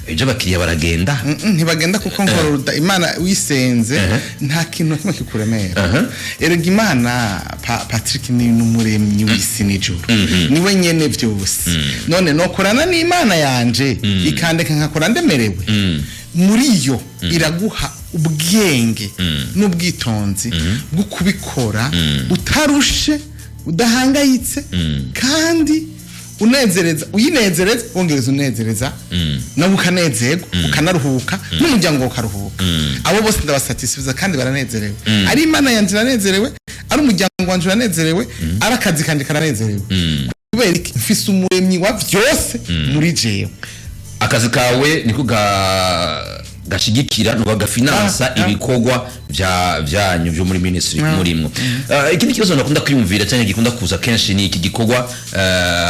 [SPEAKER 1] ejo abakiriya baragenda?
[SPEAKER 2] Ntibagenda kuko nkora Imana wisenze nta kintu na kimwe kikuremera. Erega Imana, Patrick, ni n'umuremyi w'isi n'ijuru, niwe nyene vyose. None nokorana n'Imana yanje ikandeka nkakora ndemerewe? Muri yo iraguha ubwenge n'ubwitonzi bwo kubikora utarushe, udahangayitse, kandi unezereza, uyinezereza, wongereza unezereza nawe, ukanezerwa, ukanaruhuka, n'umuryango ukaruhuka. Abo bose ndabasatisfiza kandi baranezerewe. Ari Imana yanjye iranezerewe, ari umuryango wanje uranezerewe, ari akazi kanje karanezerewe. Kubera iki? Mfise umuremyi wa vyose muri jewe.
[SPEAKER 1] Akazi kawe niko gashigikira nuko gafinansa ibikorwa vya vyanyu vyo muri ministry murimwo. Ikindi kibazo nakunda kwiyumvira cyangwa gikunda kuza kenshi ni iki gikorwa,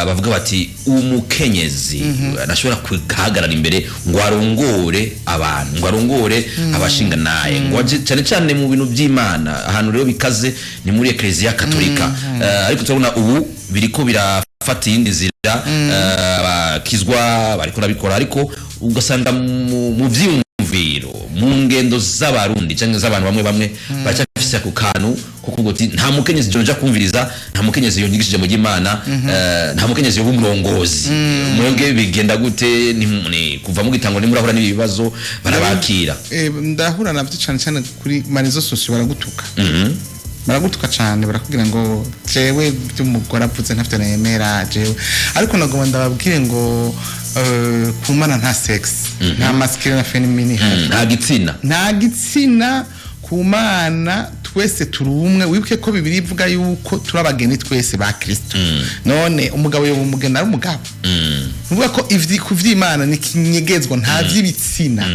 [SPEAKER 1] bavuga bati umukenyezi arashobora kuhagarara imbere ngo arongore abantu, ngo arongore abashinga naye, ngo aje cyane cyane mu bintu by'Imana. Ahantu rero bikaze ni muri Eklezia Katolika. Ariko turabona ubu biriko birafata iyindi nzira, abakizwa bariko barabikora, ariko ugasanga mu vyiyumviro, mu ngendo z'Abarundi cyangwa z'abantu bamwe bamwe, baracyafise ako kantu ko kuvuga uti nta mukenyezi jonja kumviriza, nta mukenyezi yonyigisha ijambo ry'Imana, nta mukenyezi yoba umurongozi. Mwebwe bigenda gute? Ni kuva mugitangwa nimurahura n'ibi bibazo? Barabakira?
[SPEAKER 2] Ndahura navyo cane cane kuri ma réseaux sociaux. Baragutuka, baragutuka cane, barakubwira ngo jewe by'umugore avuze ntavyo nemera jewe. Ariko nagomba ndababwire ngo ku Mana nta sexe, nta masculin na féminin ihari.
[SPEAKER 1] Nta gitsina.
[SPEAKER 2] Nta gitsina ku Mana, twese turi umwe. Wibuke ko Bibiri ivuga yuko turi abageni twese ba Kristo. None umugabo yoba umugeni ari umugabo? Nuvuga ko ivyi ku vy'Imana ni kinyegezwa, nta vy'ibitsina.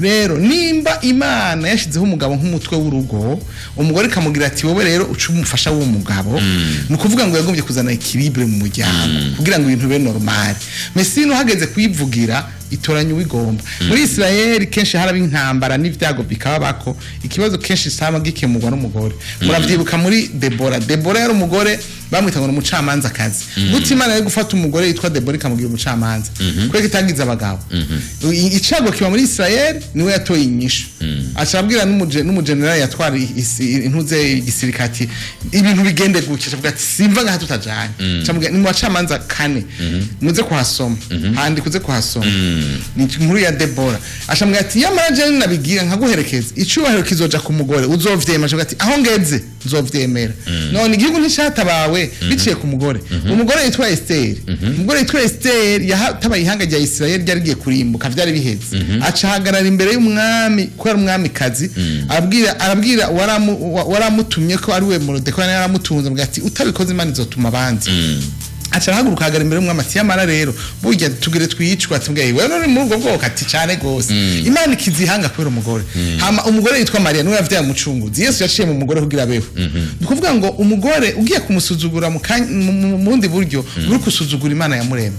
[SPEAKER 2] Rero nimba Imana yashizeho umugabo nk'umutwe w'urugo, umugore ikamugira ati wowe rero uca umufasha w'umugabo, ni ukuvuga ngo yagombye kuzana équilibre mu muryango kugira ngo ibintu bibe normal. Mais sinon hageze kuyivugira, itoranya uwigomba. Muri Israel kenshi haraba intambara n'ivyago bikababako, ikibazo kenshi sama gikemurwa n'umugore. Muravyibuka muri Debora. Debora yari umugore bamwita ngo ni umucamanza kazi. Gute Imana yari gufata umugore yitwa Debora ikamugira umucamanza, kubera itagize abagabo? Icago kiba muri Israel, niwe yatoye inyishu, aca abwira n'umugenerali yatwara intuze igisirikare ati ibintu bigende gutya. Avuga ati simva ngaha tutajanye. Aca amubwira, ni mu Bacamanza 4, muze kuhasoma, handi kuze kuhasoma, ni inkuru ya Debora. Acamubwira ati yamara jewe nabigira nkaguherekeza, icubahiro kizoja ku mugore, uzovyemera? Acavuga ati aho ngeze nzovyemera. None igihugu nticatabawe biciye ku mugore? Umugore yitwa Esther, umugore yitwa Esther yatabaye ihanga rya Israel ryari rigiye kurimbuka, vyari biheze. Aca ahagarara imbere y'umwami ko yari umwamikazi, arabwira waramutumye ko ari we Moridekayi yari yaramutunze, avuga ati utabikoze Imana izotuma abandi. Aca arahaguruka, ahagara imbere y'umwami, ati: "Yamara rero burya tugire twicwa." Ati: "Wewe nuri muri ubwo bwoko?" Ati: "Cyane gose." Imana ikizihanga kubera umugore. Hama umugore yitwa Mariya niwe yavyaye Umucunguzi Yesu. Yaciye mu mugore kugira abeho. Ni ukuvuga ngo umugore ugiye kumusuzugura mu bundi buryo, uri gusuzugura Imana yamuremye,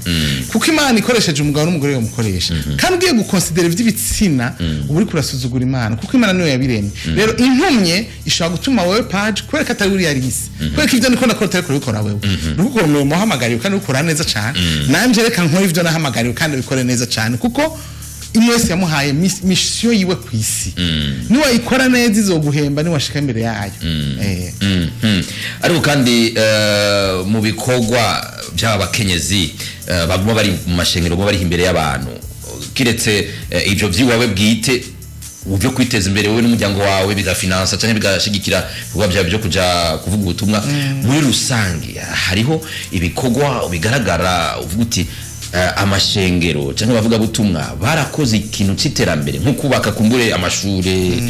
[SPEAKER 2] kuko Imana ikoresheje umugabo n'umugore yomukoresha. Kandi ugiye gukonsidera ivy'ibitsina, uba uriko urasuzugura Imana, kuko Imana niyo yabiremye. Rero intumye ishobora gutuma wewe paje, kubera ko atari uriya risi, kubera ko ivyo niko nakora utari kubikora wewe, ni ukukora umurimo wahamagariwe kandi ukora neza cane. Nanje reka nkore ivyo nahamagariwe kandi bikore neza cane, kuko imwe wese yamuhaye mission yiwe ku isi. Niwayikora neza izoguhemba niwashika imbere yayo.
[SPEAKER 1] Ariko kandi mu bikorwa by'aba bakenyezi baguma bari mu mashengero, baguma bari imbere y'abantu, kiretse ivyo vy'iwawe bwite byo kwiteza imbere wowe n'umuryango wawe, bigafinansa cyangwa bigashigikira ibikorwa byawe byo kuja kuvuga ubutumwa muri rusange, hariho ibikorwa bigaragara uvuga uti amashengero cyangwa abavuga butumwa barakoze ikintu c'iterambere, nko kubaka kumbure amashure?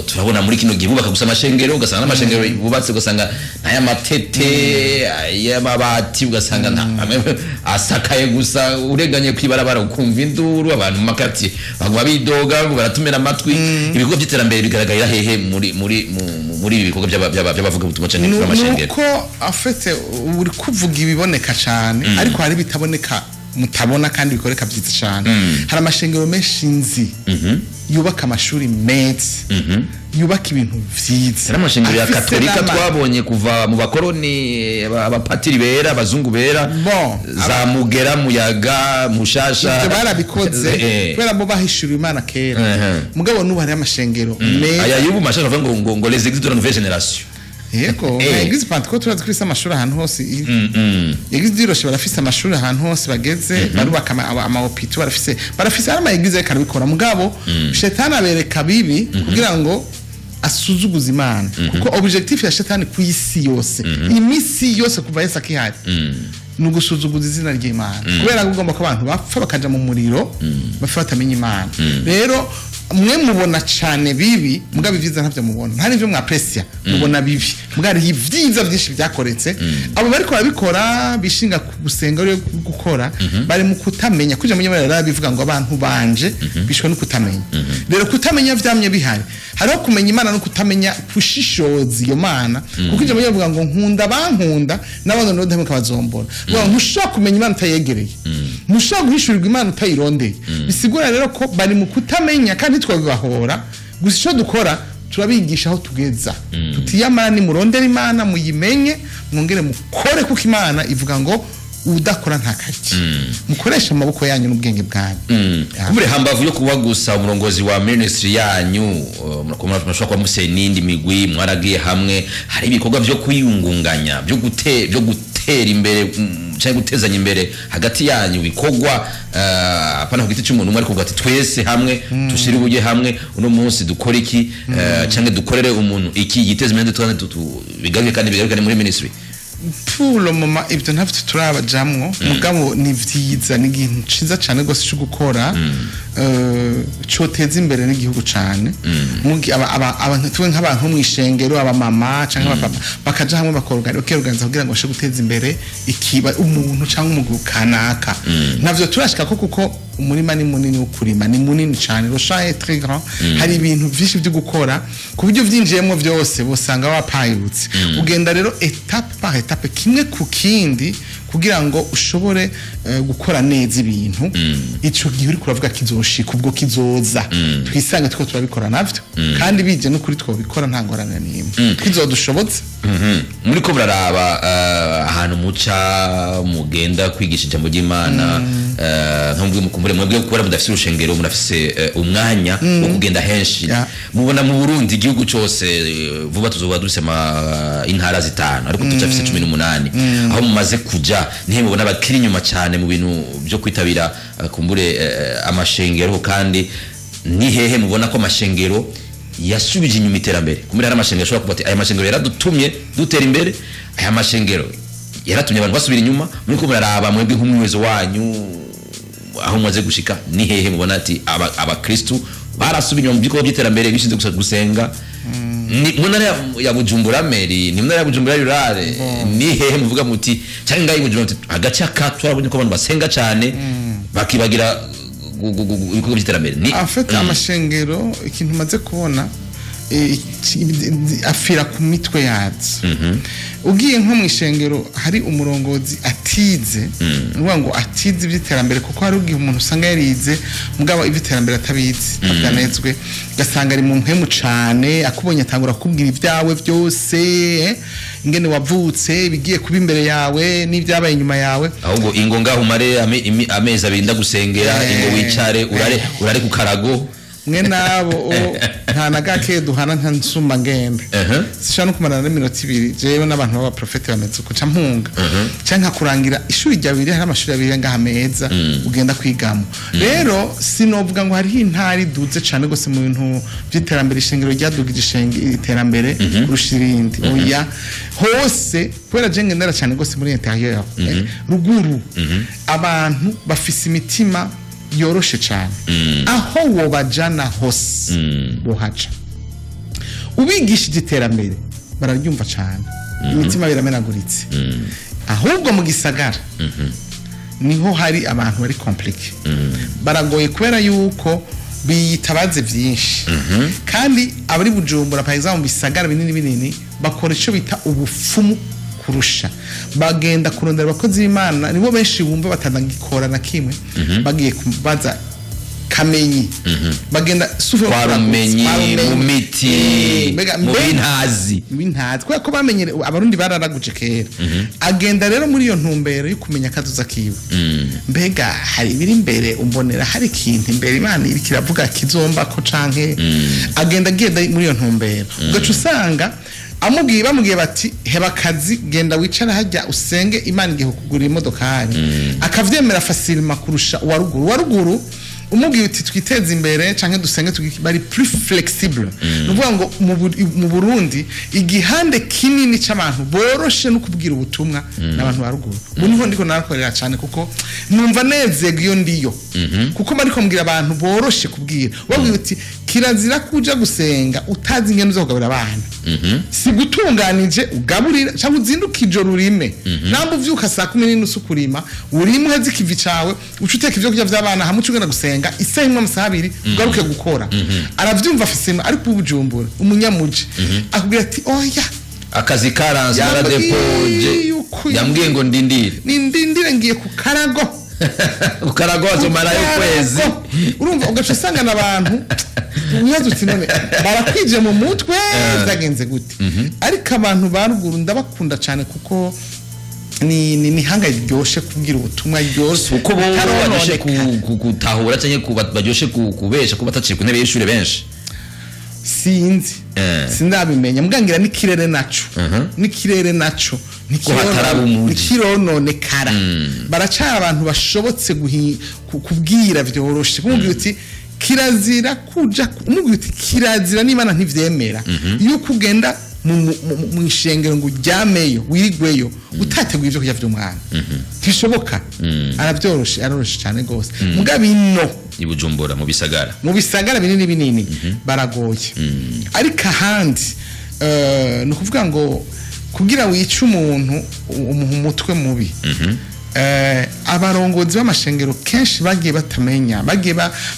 [SPEAKER 1] Turabona muri kino gihe bubaka gusa amashengero, ugasanga n'amashengero bubatse ugasanga n'ay'amatete, ay'amabati, ugasanga amwe asakaye gusa. Ureganye kwibarabara ukumva induru, abantu mu makati baguma bidoga ngo baratumira amatwi. Ibikorwa by'iterambere bigaragarira hehe muri ibi bikorwa by'abavuga butumwa cyane by'amashengero?
[SPEAKER 2] Nuko afete uri kuvuga ibiboneka cyane, ariko hari ibitaboneka mutabona kandi bikoreka byiza cyane. Hari amashengero menshi nzi yubaka amashuri meza, yubaka ibintu vyiza.
[SPEAKER 1] Hari amashengero ya
[SPEAKER 2] Afise
[SPEAKER 1] Katolika twabonye kuva mu bakoroni, abapatiri bera, abazungu bera,
[SPEAKER 2] Bon,
[SPEAKER 1] za Mugera, Muyaga, Mushasha.
[SPEAKER 2] Ivyo barabikoze kubera bo bahishuriwe Imana kera. Mugabo n'ubu hariho amashengero meza.
[SPEAKER 1] Aya y'ubu mashasha bavuga ngo les églises de la nouvelle génération.
[SPEAKER 2] Yego. Église Pentecôte turazi ko ifise amashuri ahantu hose. Église du Rocher barafise amashuri ahantu hose bageze, barubaka ama hôpitaux, barafise ari ama église ariko arabikora. Mugabo shetani abereka bibi kugira ngo asuzuguze Imana, kuko objectif ya shetani ku isi yose, imisi yose kuva Yesu akihari, ni ugusuzuguza izina ry'Imana, kubera ko ugomba ko abantu bapfa bakaja mu muriro, bapfa batamenya Imana. Rero mwe mubona cane bibi, mugabo ibyiza ntavyo mubona, nta n'ivyo mwapresia. Mubona bibi, mugabo hariho ibyiza byinshi byakoretse. Abo bariko barabikora bishinga ku gusenga ariyo gukora, bari mu kutamenya kuja mu nyamara. Bivuga ngo abantu banje bishwe no kutamenya. Rero kutamenya vyamye bihari. Hariho kumenya Imana no kutamenya kushishoza iyo Mana, kuko ijambo rivuga ngo nkunda bankunda n'abandi ndodahemuka bazombona. Ngo ntushobora kumenya Imana utayegereye, ntushobora guhishurirwa Imana utayirondeye. Bisigura rero ko bari mu kutamenya, kandi twabibahora gusa. Icyo dukora, turabigisha aho tugeza, tutiyamara nimurondere Imana muyimenye, mwongere mukore, kuko Imana ivuga ngo udakora ntakarye. Mukoreshe amaboko yanyu n'ubwenge bwanyu. Ya.
[SPEAKER 1] Kumure hambavu yo kuba gusa umurongozi wa ministry yanyu, murashobora kuba mufise n'indi migwi mwaragiye hamwe. Hari ibikorwa byo kwiyungunganya, byo gutera imbere canke gutezanya imbere hagati yanyu, bikorwa apana ku giti cy'umuntu umwe, ariko kuvuga ati twese hamwe tushire uburyo hamwe, uno munsi dukora iki, canke dukorere umuntu iki yiteze imbere, bigaruke kandi bigaruke muri ministry?
[SPEAKER 2] Pour le moment ibyo ntavyo turabajamwo, mugabo ni vyiza, ni ikintu ciza cane gose cyo gukora, coteza imbere n'igihugu cane. Abantu tuwe nk'abantu bo mw'ishengero, abamama canke abapapa, bakaja hamwe bakiorganiza kugira ngo bashe guteza imbere ikiba umuntu canke umugwi kanaka. Ntavyo turashika ko, kuko umurima ni munini wo kurima, ni munini cane, le champ est très grand. Hari ibintu vyinshi byo gukora, ku buryo vyinjiyemo vyose bosanga wapayutse. Ugenda rero étape par étape, kimwe ku kindi, kugira ngo ushobore gukora neza ibintu. Ico gihe uriko uravuga kizoshika, ubwo kizoza twisange tuko turabikora navyo, kandi bije n'ukuri twobikora, nta ngorane n'imwe kizodushobotse.
[SPEAKER 1] Muri ko muraraba ahantu muca mugenda kwigisha ijambo ry'Imana, nka mwebwe mukumbure mwebwe kubera mudafise urushengero, murafise umwanya wo kugenda henshi. Mubona mu Burundi igihugu cose, vuba tuzoba dufise intara zitanu, ariko tucafise 18. Aho mumaze kuja nihe mubona bakiri inyuma cyane mu bintu byo kwitabira kumbure amashengero? Kandi ni hehe mubona ko amashengero yasubije inyuma iterambere? Kumbure hari amashengero ashobora kuvuga ati aya mashengero yaradutumye dutera imbere, aya mashengero yaratumye abantu basubira inyuma. Muri ko muraraba mwebwe nk'umwezo wanyu, aho mumaze gushika, ni hehe mubona ati abakristu barasubiye inyuma mu bikorwa by'iterambere bishinze gusa gusenga? Ni mu ntara ya Bujumbura mairie, ni mu ntara ya Bujumbura rurale, ni hehe muvuga muti, cyangwa ngaho i Bujumbura muti agace aka turabonye ko abantu basenga cyane bakibagira ibikorwa by'iterambere ni?
[SPEAKER 2] En fait, amashengero, ikintu maze kubona, afira ku mitwe yazo. Ugiye nko mu ishengero hari umurongozi atize, ni ukuvuga ngo atize iby'iterambere, kuko hari igihe umuntu usanga yarize mugabo iby'iterambere atabizi, atanezwe, ugasanga ari mu mpemu cane. Akubonye atangura kukubwira ibyawe byose, ingene wavutse, ibigiye kuba imbere yawe n'ibyabaye inyuma yawe.
[SPEAKER 1] Ahubwo ingo ngaho umare amezi 2 ndagusengera. Ingo wicare, urare ku karago.
[SPEAKER 2] Mwe nabo nta na gake duhana, nta nsumba ngenda. Sishobora no kumarana n'iminota 2 jewe n'abantu b'abaprofete bameze uko, ca mpunga canke nkakurangira ishuri rya Bibiliya. Hari amashuri ya Bibiliya ngaha meza ugenda kwigamo. Rero sinovuga ngo hariho intara iduze cane gose mu bintu vy'iterambere, ishengero ryadugije iterambere kurusha irindi. Oya, hose, kubera je ngendera cane gose muri intérieur, ruguru abantu bafise imitima yoroshe cane. Aho wobajana hose bohaca. Ubigishije iterambere bararyumva cane, imitima biramenaguritse. Ahubwo mu gisagara niho hari abantu bari compliqué, baragoye, kubera yuko biyitabaze byinshi. Kandi abari Bujumbura, par exemple, mu bisagara binini binini, bakora icyo bita ubufumu kurusha. Bagenda kurondera abakozi b'Imana, nibo benshi bumva batanagikora na kimwe. Bagiye kubaza Kamenyi, bagenda sufe.
[SPEAKER 1] Kwa Rumenyi, mu miti, mu bintazi.
[SPEAKER 2] Bintazi, kubera ko bamenyere Abarundi bararaguje kera. Agenda rero muri iyo ntumbero yo kumenya akazuza kiwe: mbega hari ibiri imbere, umbonera hari ikintu imbere Imana iriko iravuga kizomba ko? Canke agenda muri iyo ntumbero, ugaca usanga amubwiye, bamubwiye bati: "Heba akazi, genda wicare hajya usenge, Imana igihe kugura imodokari," akavyemera facilement kurusha uwa ruguru. Uwa ruguru umubwiye uti twiteze imbere canke dusenge, bari plus flexible. Ni ukuvuga ngo mu Burundi igihande kinini c'abantu boroshe no kubwira ubutumwa n'abantu ba ruguru. Ubu niho ndiko narakorera cyane, kuko numva nezerwa iyo ndiyo, kuko bariko mbwira abantu boroshe kubwira. Wabwira uti kirazira kuja gusenga utazi ingene uza kugaburira abana, si gutunganije ugaburira, cyangwa uzinduka ijoro urime. Namba uvyuka saa 10:30 kurima, urime, uheze ikivi cawe, uca uteka ivyo kurya vy'abana, hamwe uca ugenda gusenga isaha imwe, amasaha 2, ugaruke gukora. Aravyumva afise, ariko ubujumbura umunyamuji akubwira ati: "Oya."
[SPEAKER 1] Akazi karanze.
[SPEAKER 2] Yambwiye
[SPEAKER 1] Naradepoje.
[SPEAKER 2] yuko
[SPEAKER 1] Yambwiye ngo ndindire.
[SPEAKER 2] Nindindire, ngiye ku karago.
[SPEAKER 1] Ku karago azomarayo ukwezi.
[SPEAKER 2] Urumva, ugaca usangana abantu wibaza uti: "None barakwije mu mutwe, byagenze gute?" Ariko abantu ba ruguru ndabakunda cyane, kuko ni hanga ryoshe kubwira ubutumwa, ryoshe.
[SPEAKER 1] Uko bo baryoshe
[SPEAKER 2] Bitarononekara.
[SPEAKER 1] gutahura cyangwa baryoshe kubesha ko bataciye ku ntebe y'ishuri benshi.
[SPEAKER 2] Sinzi. Sindabimenya, mbwangira n'ikirere naco, n'ikirere naco.
[SPEAKER 1] Ko hataraba umuji.
[SPEAKER 2] Ntikirononekara. Baracari abantu bashobotse kubwira vyoroshe. Kumubwira uti kirazira kuja, umubwira uti kirazira n'Imana ntivyemera yuko ugenda mu ishengero ngo uryameyo, wirigweyo utateguye ivyo kurya vy'umwana, ntishoboka. Arabyoroshe, aroroshe cyane gose. Mugabo ino
[SPEAKER 1] I Bujumbura, mu bisagara,
[SPEAKER 2] mu bisagara binini binini baragoye. Ariko ahandi, ni ukuvuga ngo kugira wice umuntu umuha umutwe mubi. Abarongozi b'amashengero kenshi bagiye batamenya,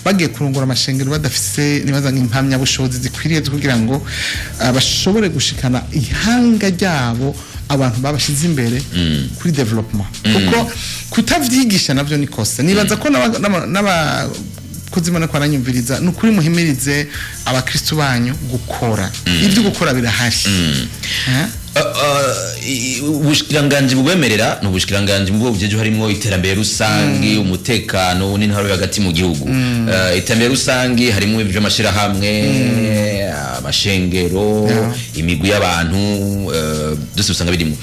[SPEAKER 2] bagiye kurongora amashengero badafise, nibaza, nk'impamyabushobozi zikwiriye zo kugira ngo bashobore gushikana ihanga ryabo, abantu babashize imbere kuri développement, kuko kutavyigisha navyo ni kosa. Nibaza ko n'abakozi Imana ko baranyumviriza, ni ukuri muhimirize abakristu banyu gukora. Ibyo gukora birahari. Eh?
[SPEAKER 1] Ubushikiranganji bubwemerera ni ubushikiranganji mu bwo bujeje harimo iterambere rusangi, umutekano n'intwaro yo hagati mu gihugu. Iterambere rusangi harimo ivy'amashirahamwe, amashengero, imigwi y'abantu, byose usanga birimo.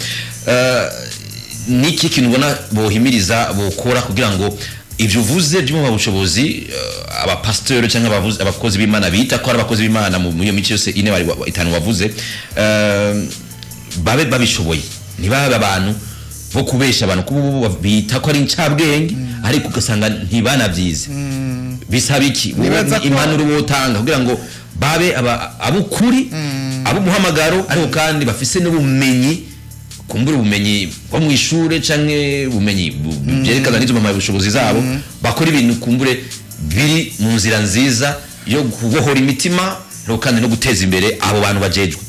[SPEAKER 1] Niki kintu ubona bohimiriza, bokora kugira ngo ivyo uvuze by'ubushobozi, abapasiteri cyangwa abakozi b'Imana bita ko ari abakozi b'Imana mu iyo mico yose ine itanu wavuze, babe babishoboye, ntibabe abantu bo kubesha abantu, kuko ubu bita ko ari incabwenge ariko ugasanga ntibanavyize? Bisaba iki?
[SPEAKER 2] Nibaza
[SPEAKER 1] Impanuro wotanga kugira ngo babe abukuri? Abo umuhamagaro, ariko kandi bafise n'ubumenyi, kumbura ubumenyi bwo mu ishure canke ubumenyi byerekana n'izo mpamyabushobozi zabo, bakora ibintu kumbure biri mu nzira nziza yo kubohora imitima, ariko kandi no guteza imbere abo bantu bajejwe.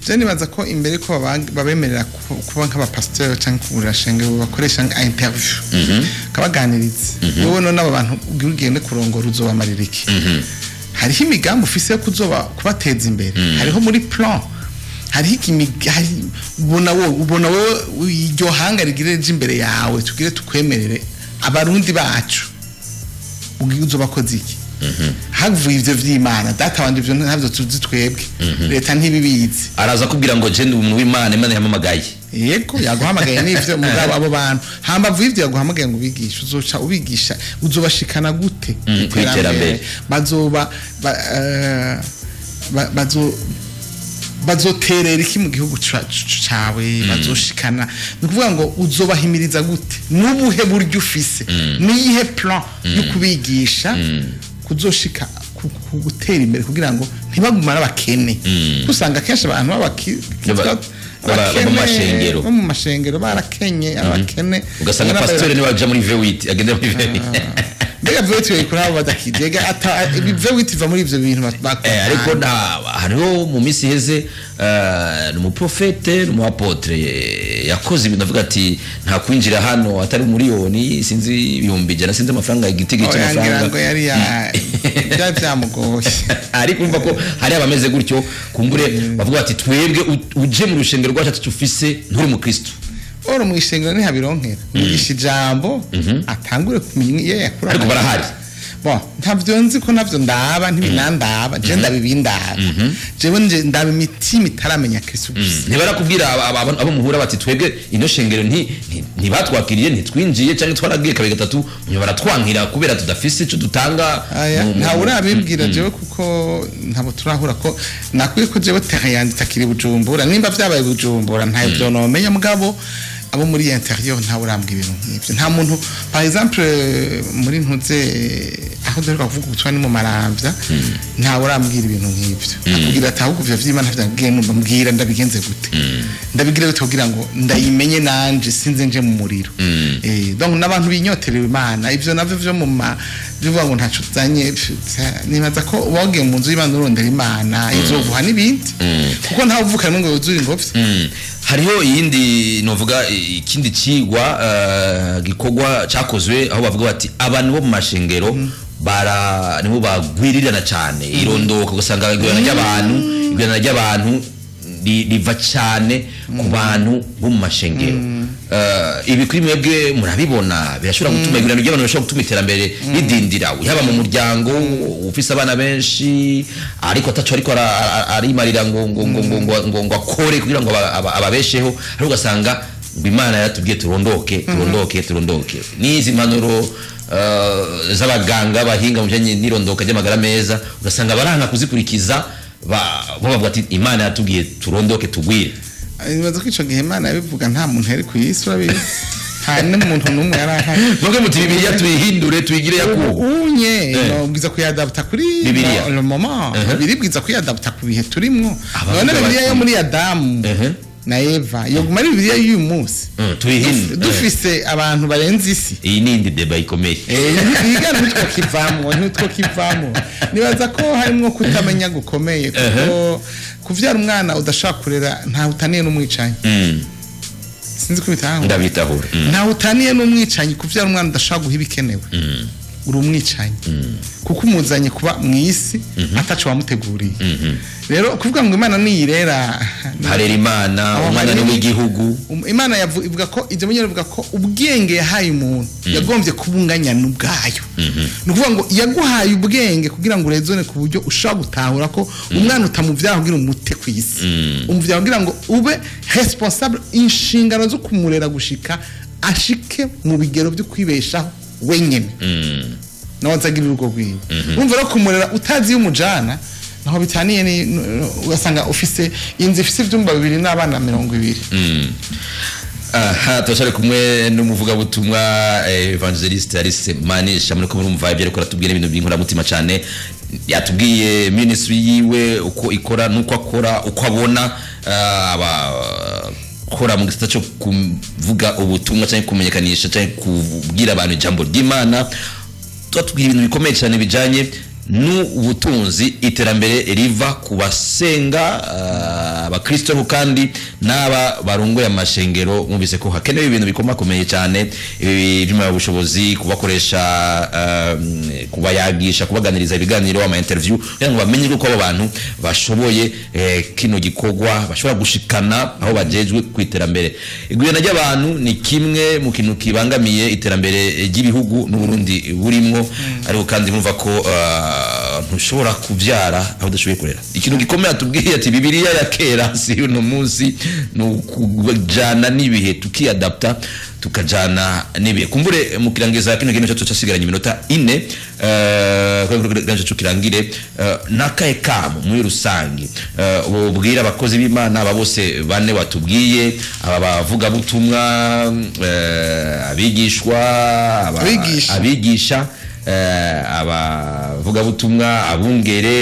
[SPEAKER 2] Je nibaza ko imbere ko babemerera kuba nk'abapasiteri cyangwa kugurira shengero, bakoresha nka interview, kabaganiriza: wowe none aba bantu ugira ugende kurongora, uzobamarira iki? Hariho imigambi ufise yo kuzoba kubateza imbere? Hariho muri plan, hariho hari ubona wowe iryo hanga rigire rije imbere yawe, tugire tukwemerere abarundi bacu, ugiye uzobakoze iki? Havuye ivyo vy'Imana, data wanje, ivyo ntavyo tuzi twebwe, leta ntibibizi.
[SPEAKER 1] Araza kubwira ngo je ndi umuntu w'Imana, Imana yampamagaye.
[SPEAKER 2] Yego, yaguhamagaye n'ivyo, mugabo abo bantu hambavu y'ivyo yaguhamagaye ngo ubigishe, uzoca ubigisha, uzobashikana gute
[SPEAKER 1] Kw'iterambere.
[SPEAKER 2] Bazoba bazoterera iki mu gihugu cawe? Bazoshikana, ni ukuvuga ngo uzobahimiriza gute? N'ubuhe buryo ufise? Niyihe plan yo kubigisha kuzoshika ku gutera imbere, kugira ngo ntibagumane abakene? Usanga kenshi abantu
[SPEAKER 1] Bo mu mashengero.
[SPEAKER 2] Bo mu mashengero barakenye, abakene.
[SPEAKER 1] Ugasanga pasiteri niwe aja muri V8, agenda muri V8.
[SPEAKER 2] Mbega V8 bayikura abo badakijega? Ata V8 iva muri ivyo bintu bakora.
[SPEAKER 1] Ariko nta hariho mu minsi iheze, ni umuprofete, ni umu apôtre, yakoze ibintu avuga ati nta kwinjira hano atari miliyoni, sinzi 100,000, sinzi amafaranga, igitego
[SPEAKER 2] Oya, ngira
[SPEAKER 1] cy'amafaranga.
[SPEAKER 2] ngo yari ya byari byamugoye.
[SPEAKER 1] Ariko urumva ko hari abameze gutyo, kumbure bavuga bati twebwe uje mu rushengero rwacu tufise, nturi umukristo.
[SPEAKER 2] Oro mu ishengero ntihabironkera, mwigisha ijambo atangure kumenya iyo yakura.
[SPEAKER 1] Ariko barahari.
[SPEAKER 2] Bon, ntavyo nzi ko ntavyo ndaba, ntibinandaba je, ndabibindaba jewe, nje ndaba imitima itaramenya Kristo gusa.
[SPEAKER 1] Ntibarakubwira abo muhura bati twebwe ino shengero ntibatwakiriye, ntitwinjiye, cyangwa twaragiye kabiri gatatu, nyuma baratwankira kubera tudafise ico dutanga?
[SPEAKER 2] Aya, ntawe urabibwira jewe, kuko ntabwo turahura, ko nakwiye ko jewe terrain yanjye itakiri Bujumbura. Nimba vyabaye Bujumbura ntayo vyo nomenya, mugabo abo muri intérieur ntawe urambwira ibintu nk'ivyo, nta muntu. Par exemple muri ntuze aho duheruka kuvuga ubutumwa ni mu Maramvya, ntawe urambwira ibintu nk'ivyo, akubwira ati ahubwo ivyo vy'Imana ntavyo numva, mbwira ndabigenze gute, ndabigira gute kugira ngo ndayimenye nanje sinze nje mu muriro. Donc n'abantu binyoterewe Imana, ivyo navyo vyo mu ma bivuga ngo ntaco uzanye, nibaza ko wagiye mu nzu y'Imana urondera Imana, izoguha n'ibindi, kuko ntawe uvuka ngo yuzuye ingobyi.
[SPEAKER 1] Hariho iyindi novuga, ikindi cigwa gikorwa cakozwe, aho bavuga bati abantu bo mu mashengero bara nibo bagwirirana cyane irondoka, ugasanga igwirirana ry'abantu riva cyane ku bantu bo mu mashengero. Ibi kuri mwebwe murabibona birashobora gutuma igwirirana ry'abantu bishobora gutuma iterambere ridindira, yaba mu muryango ufise abana benshi ariko ataco ariko arimarira ngo akore kugira ngo ababesheho, ariko ugasanga ngo Imana yaratubwiye turondoke, turondoke, turondoke. N'izi mpanuro z'abaganga bahinga mu bijanye n'irondoka ry'amagara meza, ugasanga baranga kuzikurikiza, bo bavuga ati Imana yatubwiye turondoke, tugwire.
[SPEAKER 2] Nibaza ko ico gihe Imana yabivuga nta muntu yari ku isi, urabizi, nta n'umuntu n'umwe yari ahari.
[SPEAKER 1] Mwebwe muti Bibiliya tuyihindure, tuyigire yakubu.
[SPEAKER 2] Unye nobwiza kuyadapta kuri
[SPEAKER 1] Bibiliya.
[SPEAKER 2] Le moment biribwiza kuyadapta ku bihe turimwo.
[SPEAKER 1] Abavuga
[SPEAKER 2] None Bibiliya yo muri Adamu na Eva yoguma ari Bibiliya y'uyu munsi?
[SPEAKER 1] Tuyihindure.
[SPEAKER 2] Dufise abantu barenze isi.
[SPEAKER 1] Iyi ni indi débat ikomeye.
[SPEAKER 2] Bigana ntitwo kivamwo. Nibaza ko harimwo kutamenya gukomeye, kuko kuvyara umwana udashobora kurera ntawe utaniye n'umwicanyi. Sinzi ko bitahura.
[SPEAKER 1] Ndabitahura.
[SPEAKER 2] Ntawe utaniye n'umwicanyi. Kuvyara umwana udashobora guha ibikenewe, uri umwicanyi, kuko umuzanye kuba mu isi ataco wamuteguriye. Rero kuvuga ngo Imana niyirera,
[SPEAKER 1] Harera Imana.
[SPEAKER 2] Aho
[SPEAKER 1] Umwana ni w'igihugu.
[SPEAKER 2] Imana ivuga ko ibyo menyero ivuga ko ubwenge yahaye umuntu yagombye kubunganya n'ubwayo. Ni ukuvuga ngo yaguhaye ubwenge kugira ngo urezone ku buryo ushobora gutahura ko umwana utamuvyara kugira umute ku isi, umuvyara kugira ngo ube responsable, inshingano zo kumurera gushika ashike mu bigero byo kwibeshaho wenyene, nawe azagira urugo rwiwe. Urumva rero kumurera utazi iyo umujana naho bitaniye ugasanga ufise inzu ifise ivyumba bibiri n'abana 20.
[SPEAKER 1] Aha turashari kumwe n'umuvugabutumwa Evangeliste Alice Manisha. Muri ko murumva ibyo ariko aratubwira, ibintu by'inkoramutima cyane. Yatubwiye ministry yiwe uko ikora nuko akora, uko abona abakora mu gisata cyo kuvuga ubutumwa cyangwa kumenyekanisha cyangwa kubwira abantu ijambo ry'Imana. Tubatubwira ibintu bikomeye cyane bijanye n'ubutunzi, iterambere riva ku basenga, abakristo, ariko kandi n'aba barongoye amashengero. Mwumvise ko hakenewe ibintu bikomakomeye cyane, ibi by'ubushobozi, kubakoresha, kubayagisha, kubaganiriza ibiganiro, ama interview, kugira ngo bamenye ko abo bantu bashoboye kino gikorwa, bashobora gushikana aho bajejwe ku iterambere. Igwirana ry'abantu ni kimwe mu kintu kibangamiye iterambere ry'ibihugu n'Uburundi burimwo, ariko kandi mumva ko ntushobora kubyara aho udashoboye kurera. Ikintu gikomeye atubwiye ati Bibiliya ya kera si uno munsi, ni ukujana n'ibihe, tukiyadapta, tukajana n'ibihe. Kumbure mu kirangiza kino kintu cyacu cyasigaranye iminota 4, kugira ngo kirangire, nakahe kamo muri rusange ubwira abakozi b'Imana aba bose bane watubwiye, aba bavugabutumwa, abigishwa,
[SPEAKER 2] Abigisha.
[SPEAKER 1] Abigisha, abavugabutumwa, abungere,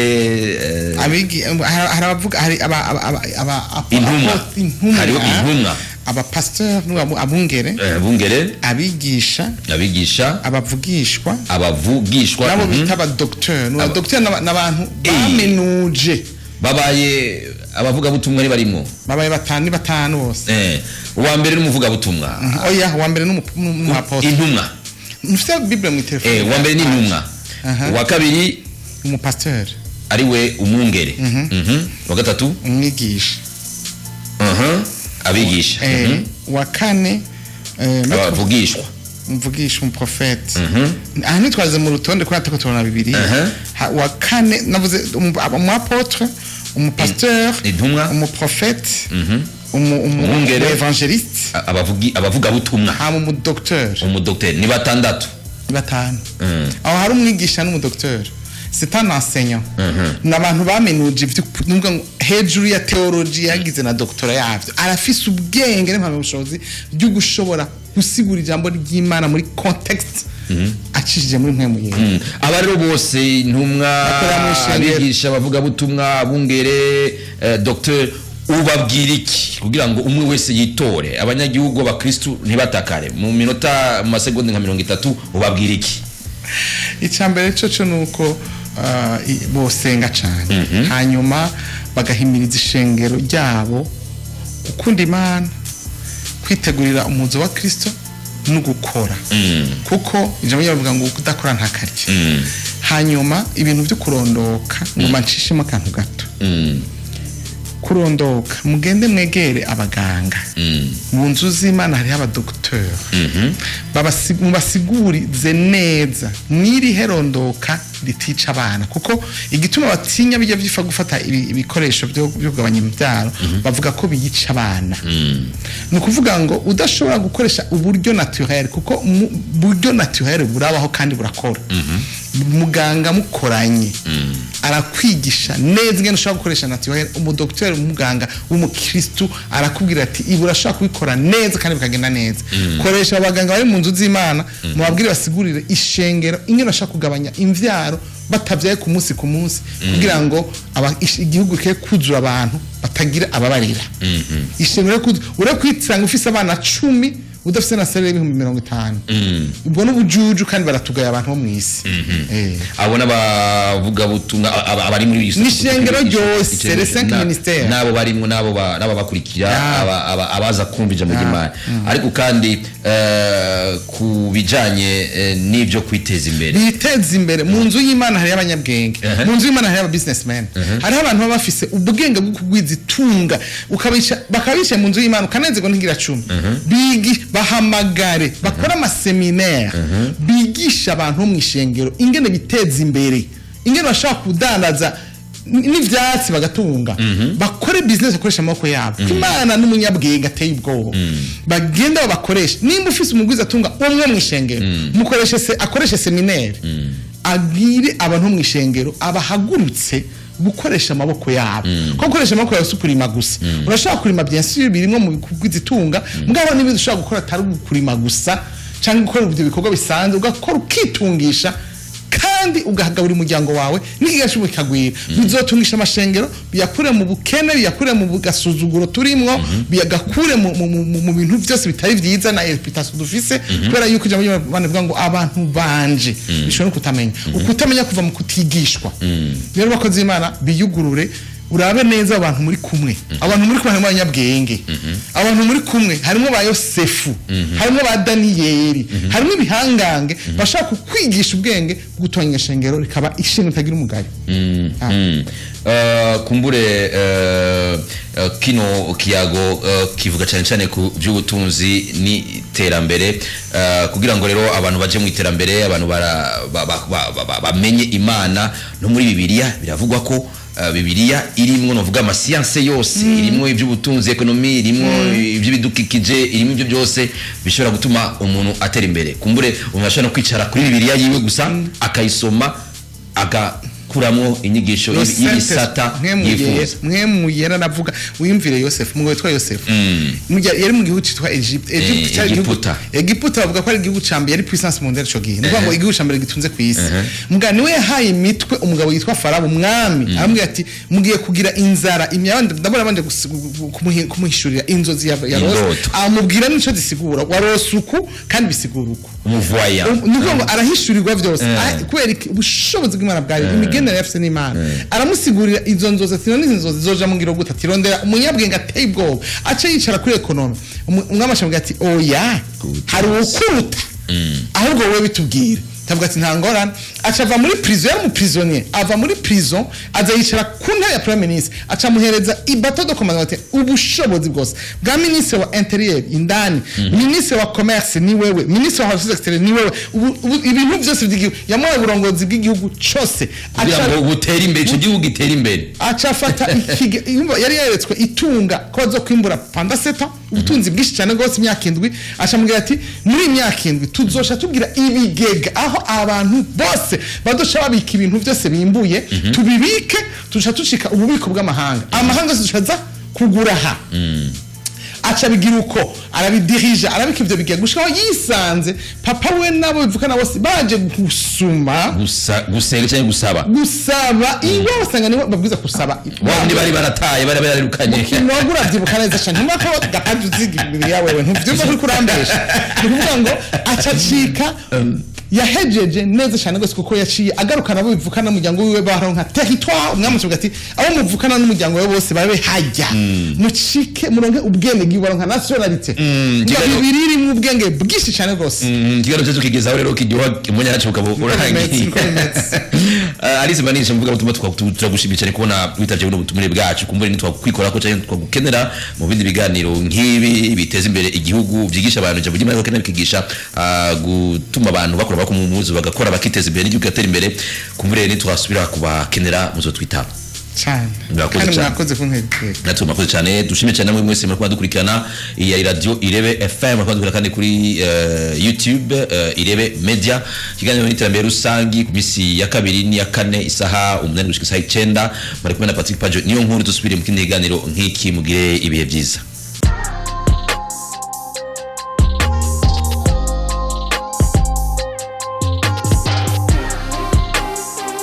[SPEAKER 2] Abigi hari abavuga, hari aba
[SPEAKER 1] Intumwa.
[SPEAKER 2] Intumwa.
[SPEAKER 1] Hariho intumwa.
[SPEAKER 2] Aba pasteur, abungere,
[SPEAKER 1] abungere,
[SPEAKER 2] abigisha,
[SPEAKER 1] abigisha,
[SPEAKER 2] abavugishwa,
[SPEAKER 1] abavugishwa,
[SPEAKER 2] nabo bita aba docteur. Ni aba docteur n'abantu baminuje.
[SPEAKER 1] Babaye abavugabutumwa ntibarimwo?
[SPEAKER 2] Babaye batanu, ni batanu bose.
[SPEAKER 1] Uwa mbere n'umuvugabutumwa?
[SPEAKER 2] Oya, uwa mbere n'umu apôtre.
[SPEAKER 1] Intumwa.
[SPEAKER 2] Mufite Bible mu telefone?
[SPEAKER 1] Uwa mbere ni intumwa. Uwa kabiri?
[SPEAKER 2] Umupasteur.
[SPEAKER 1] Ariwe umwungere. Uwa gatatu?
[SPEAKER 2] Umwigisha.
[SPEAKER 1] Abigisha.
[SPEAKER 2] Uwa kane
[SPEAKER 1] Abavugishwa.
[SPEAKER 2] Umvugisha, umuprofete. Aha ntitwaze mu rutonde kubera turiko tubona bibiri. Uwa kane navuze umu apôtre, umupasteur,
[SPEAKER 1] Intumwa.
[SPEAKER 2] umuprofete,
[SPEAKER 1] Umwungere.
[SPEAKER 2] Umu évangéliste.
[SPEAKER 1] Abavugabutumwa.
[SPEAKER 2] Hama umudocteur.
[SPEAKER 1] Umudocteur, ni batandatu.
[SPEAKER 2] Batanu. Aho hari umwigisha n'umudocteur, c'est un enseignant, ni abantu bamenuje ivyo, nuvuga ngo hejuru ya théologie yagize na doctorat yavyo, arafise ubwenge n'impamyabushobozi byo gushobora gusigura ijambo ry'Imana muri contexte acishije muri mpwemu yera.
[SPEAKER 1] Aba rero bose, intumwa,
[SPEAKER 2] Bakorera mu ishengero.
[SPEAKER 1] abigisha, abavugabutumwa, abungere, docteur, ubabwira iki kugira ngo umwe wese yitore, abanyagihugu, abakristu ntibatakare? Mu minota, mu masegonda nka 30, ubabwira iki?
[SPEAKER 2] Icya mbere cyo ni uko bosenga cyane, hanyuma bagahimiriza ishengero ryabo gukunda Imana, kwitegurira umuzo wa Kristo no gukora, kuko ijambo ry'Imana rivuga ngo kudakora ntakarye. Hanyuma ibintu byo kurondoka, ngo manshishemo akantu gato. Kurondoka, mugende mwegere abaganga. Mu nzu z'Imana hariho abadogiteri, mubasigurize neza n'irihe rondoka ritica abana, kuko igituma batinya bijya byifa gufata ibikoresho byo kugabanya imbyaro, bavuga ko biyica abana. Ni ukuvuga ngo udashobora gukoresha uburyo naturel, kuko mu buryo naturel burabaho kandi burakora, muganga mukoranye arakwigisha neza ingene ushobora gukoresha naturel. Umudokiteri, umuganga w'umukristu arakubwira ati ibi urashobora kubikora neza kandi bikagenda neza. Koresha abaganga bari mu nzu z'Imana, mubabwire basigurire ishengero ingene bashobora kugabanya imvyaro batavyaye ku munsi ku munsi, kugira ngo igihugu kiye kuzura abantu batagira ababarera. Ishengero urakwitsanga ufise abana 10, udafise na salaire y'50,000, ubwo n'ubujuju, kandi baratugaya abantu bo mw'isi.
[SPEAKER 1] Abo n'abavugabutumwa, abari muri
[SPEAKER 2] N'ishengero ryose, les cinq ministères.
[SPEAKER 1] N'abo barimwo, n'abo bakurikira, abaza kumva ijambo ry'Imana. Ariko kandi ku bijanye n'ibyo kwiteza imbere?
[SPEAKER 2] Biteza imbere. Mu nzu y'Imana hariho abanyabwenge, mu nzu y'Imana hariho aba businessmen, hariho abantu baba bafise ubwenge bwo kugwiza itunga, ukabica bakaba bicaye mu nzu y'Imana, ukanezerwa ntigira cumi. Bigi bahamagare, bakore ama séminaire, bigisha abantu bo mu ishengero ingene biteza imbere, ingene bashobora kudandaza n'ivyatsi bagatunga, bakore business bakoresha amaboko yabo. Imana n'umunyabwenge ateye ubwoba, bagenda babakoresha. Nimba ufise umugwiza atunga umwe mu ishengero, mukoreshe se, akoreshe séminaire, abwire abantu bo mu ishengero, abahagurutse. Gukoresha amaboko yabo, ko gukoresha amaboko yawe si ukurima gusa. Urashobora kurima, bien sûr, birimwo mu kugwizitunga, mugabo n'ibindi ushobora gukora atari kurima gusa cyangwa gukora ibyo bikorwa bisanzwe, ugakora ukitungisha kandi ugahagabura umuryango wawe n'ikigashubu kikagwira. Bizotungisha amashengero, biyakure mu bukene, biyakure mu gasuzuguro turimwo, biyagakure mu bintu byose bitari byiza na réputation dufise, kubera yuko ijambo ry'Imana rivuga ngo abantu banje bishobora no kutamenya. Ukutamenya kuva mu kutigishwa. Rero abakozi b'Imana biyugurure, urabe neza abantu muri kumwe. Abantu muri kumwe harimo abanyabwenge, abantu muri kumwe harimo ba Yosefu, harimo ba Daniyeli, harimo ibihangange bashaka kukwigisha ubwenge bwo gutunganya ishengero, rikaba ishengero ritagira umugayo.
[SPEAKER 1] Kumbure kino kiyago kivuga cyane cyane ku by'ubutunzi n'iterambere, kugira ngo rero abantu baje mu iterambere, abantu bamenye Imana. No muri Bibiliya biravugwa ko Bibiliya irimwo, novuga, amasiyanse yose, irimwo iby'ubutunzi, économie, irimwo iby'ibidukikije, irimwo ibyo byose bishobora gutuma umuntu atera imbere. Kumbure umuntu ashobora no kwicara kuri Bibiliya yiwe gusa, akayisoma, agakuramo inyigisho y'ibisata yifuza.
[SPEAKER 2] Mwe muyera navuga, wiyumvire Yosefu, umugabo witwa Yosefu. Yari mu gihugu cyitwa Egypte. Egypte cyari igihugu
[SPEAKER 1] Egiputa.
[SPEAKER 2] Egiputa bavuga ko ari igihugu ca mbere, yari puissance mondiale ico gihe, ni ukuvuga ngo igihugu ca mbere gitunze ku isi. Mugabo niwe yahaye imitwe umugabo yitwa Farawo, umwami, aramubwira ati: "Mugiye kugira inzara imyabandi." Ndabona abanje kumuhishurira inzozi ya rose,
[SPEAKER 1] Indoto.
[SPEAKER 2] amubwira n'ico zisigura: "Warose uku kandi bisigura uku."
[SPEAKER 1] Umuvoya.
[SPEAKER 2] Ni ukuvuga ngo arahishurirwa byose. Kubera iki? Ubushobozi bw'Imana bwawe, imigenderanire afite n'Imana. Aramusigurira izo nzozi, ati: "None izi nzozi zoja mu ngiro gute?" Ati: "Rondera umunyabwenge ateye ubwoba ace yicara kuri économie." Umwami acamubwira ati: "Oya, hari uwukuruta, ahubwo wowe bitubwire." Tavuga ati: "Nta ngorane." Aca ava muri prison, yari umuprisonnier, ava muri prison aza yicara ku ntebe ya premier ministre, aca amuhereza ibâton de commandement, ati: "Ubushobozi bwose bwa ministre wa intérieur, indani, ministre wa commerce ni wewe, ministre wa relations extérieures ni wewe." Ibintu byose by'igihugu yamuhaye, uburongozi bw'igihugu cose.
[SPEAKER 1] Kugira ngo butere imbere, icyo gihugu gitere imbere.
[SPEAKER 2] Aca afata yumva yari yeretswe itunga ko bazokwimbura pendant 7 ans, ubutunzi bwinshi cyane rwose, imyaka 7. Aca amubwira ati: "Muri iyi myaka 7 tuzosha tugira ibigega aho abantu bose badoca babika ibintu byose bimbuye, tubibike, tuca ducika ububiko bw'amahanga, amahanga yose tucaza kugura aha." Aca abigira uko, arabidirija, arabika ivyo bigega gushika aho yisanze papa we nabo bivukana bose baje gusuma.
[SPEAKER 1] Gusa gusenga cyangwa gusaba.
[SPEAKER 2] Gusaba iwe, basanga niwe babwiza gusaba.
[SPEAKER 1] Wa wundi bari barataye, bari bararukanye.
[SPEAKER 2] Kinogo uravyibuka neza cane, ntumva ko gakaje uziga Bibiliya wewe, ntuvyumva kuri kurambesha. Ni ukuvuga ngo aca acika yahejeje neza cyane rwose, kuko yaciye agarukana abo bivukana n'umuryango wiwe, baronka territoire. Umwami avuga ati: "Abo muvukana n'umuryango wawe bose babe hajya, mucike muronke ubwenge bwiwe, baronka nationalité." Bibiri irimwo ubwenge bwinshi cyane rwose.
[SPEAKER 1] Ikiganiro cyacu kigezaho rero kiryoha, umwanya wacu ukaba urangiye.
[SPEAKER 2] Niko bimeze.
[SPEAKER 1] Alice Manisha, mvuga ubutumwa, turagushimiye cyane kubona witabye buno butumire bwacu. Kumbure nitwakwikora ko cyangwa twagukenera mu bindi biganiro nk'ibi biteza imbere igihugu, byigisha abantu ijambo ry'Imana, kandi bikigisha gutuma abantu bakora bakumuzi, bagakora bakiteza imbere n'igihugu kigatera imbere. Kumbure nitwasubira kubakenera muzotwitaba.
[SPEAKER 2] Cyane.
[SPEAKER 1] Murakoze
[SPEAKER 2] kandi
[SPEAKER 1] cyane.
[SPEAKER 2] Mwakoze kuntera iteka.
[SPEAKER 1] Natwe murakoze cyane, dushime cyane namwe mwese muri dukurikirana. Iyi yari radio Irebe FM, muri dukurikirana kandi kuri YouTube, Irebe Media. Ikiganiro n'iterambere rusangi ku misi ya kabiri n'iya kane, isaha 8 gushika isaha 9. Muri kumwe na Patrick Pajo niyo nkuru. Dusubire mu kindi kiganiro nk'iki, mugire ibihe byiza.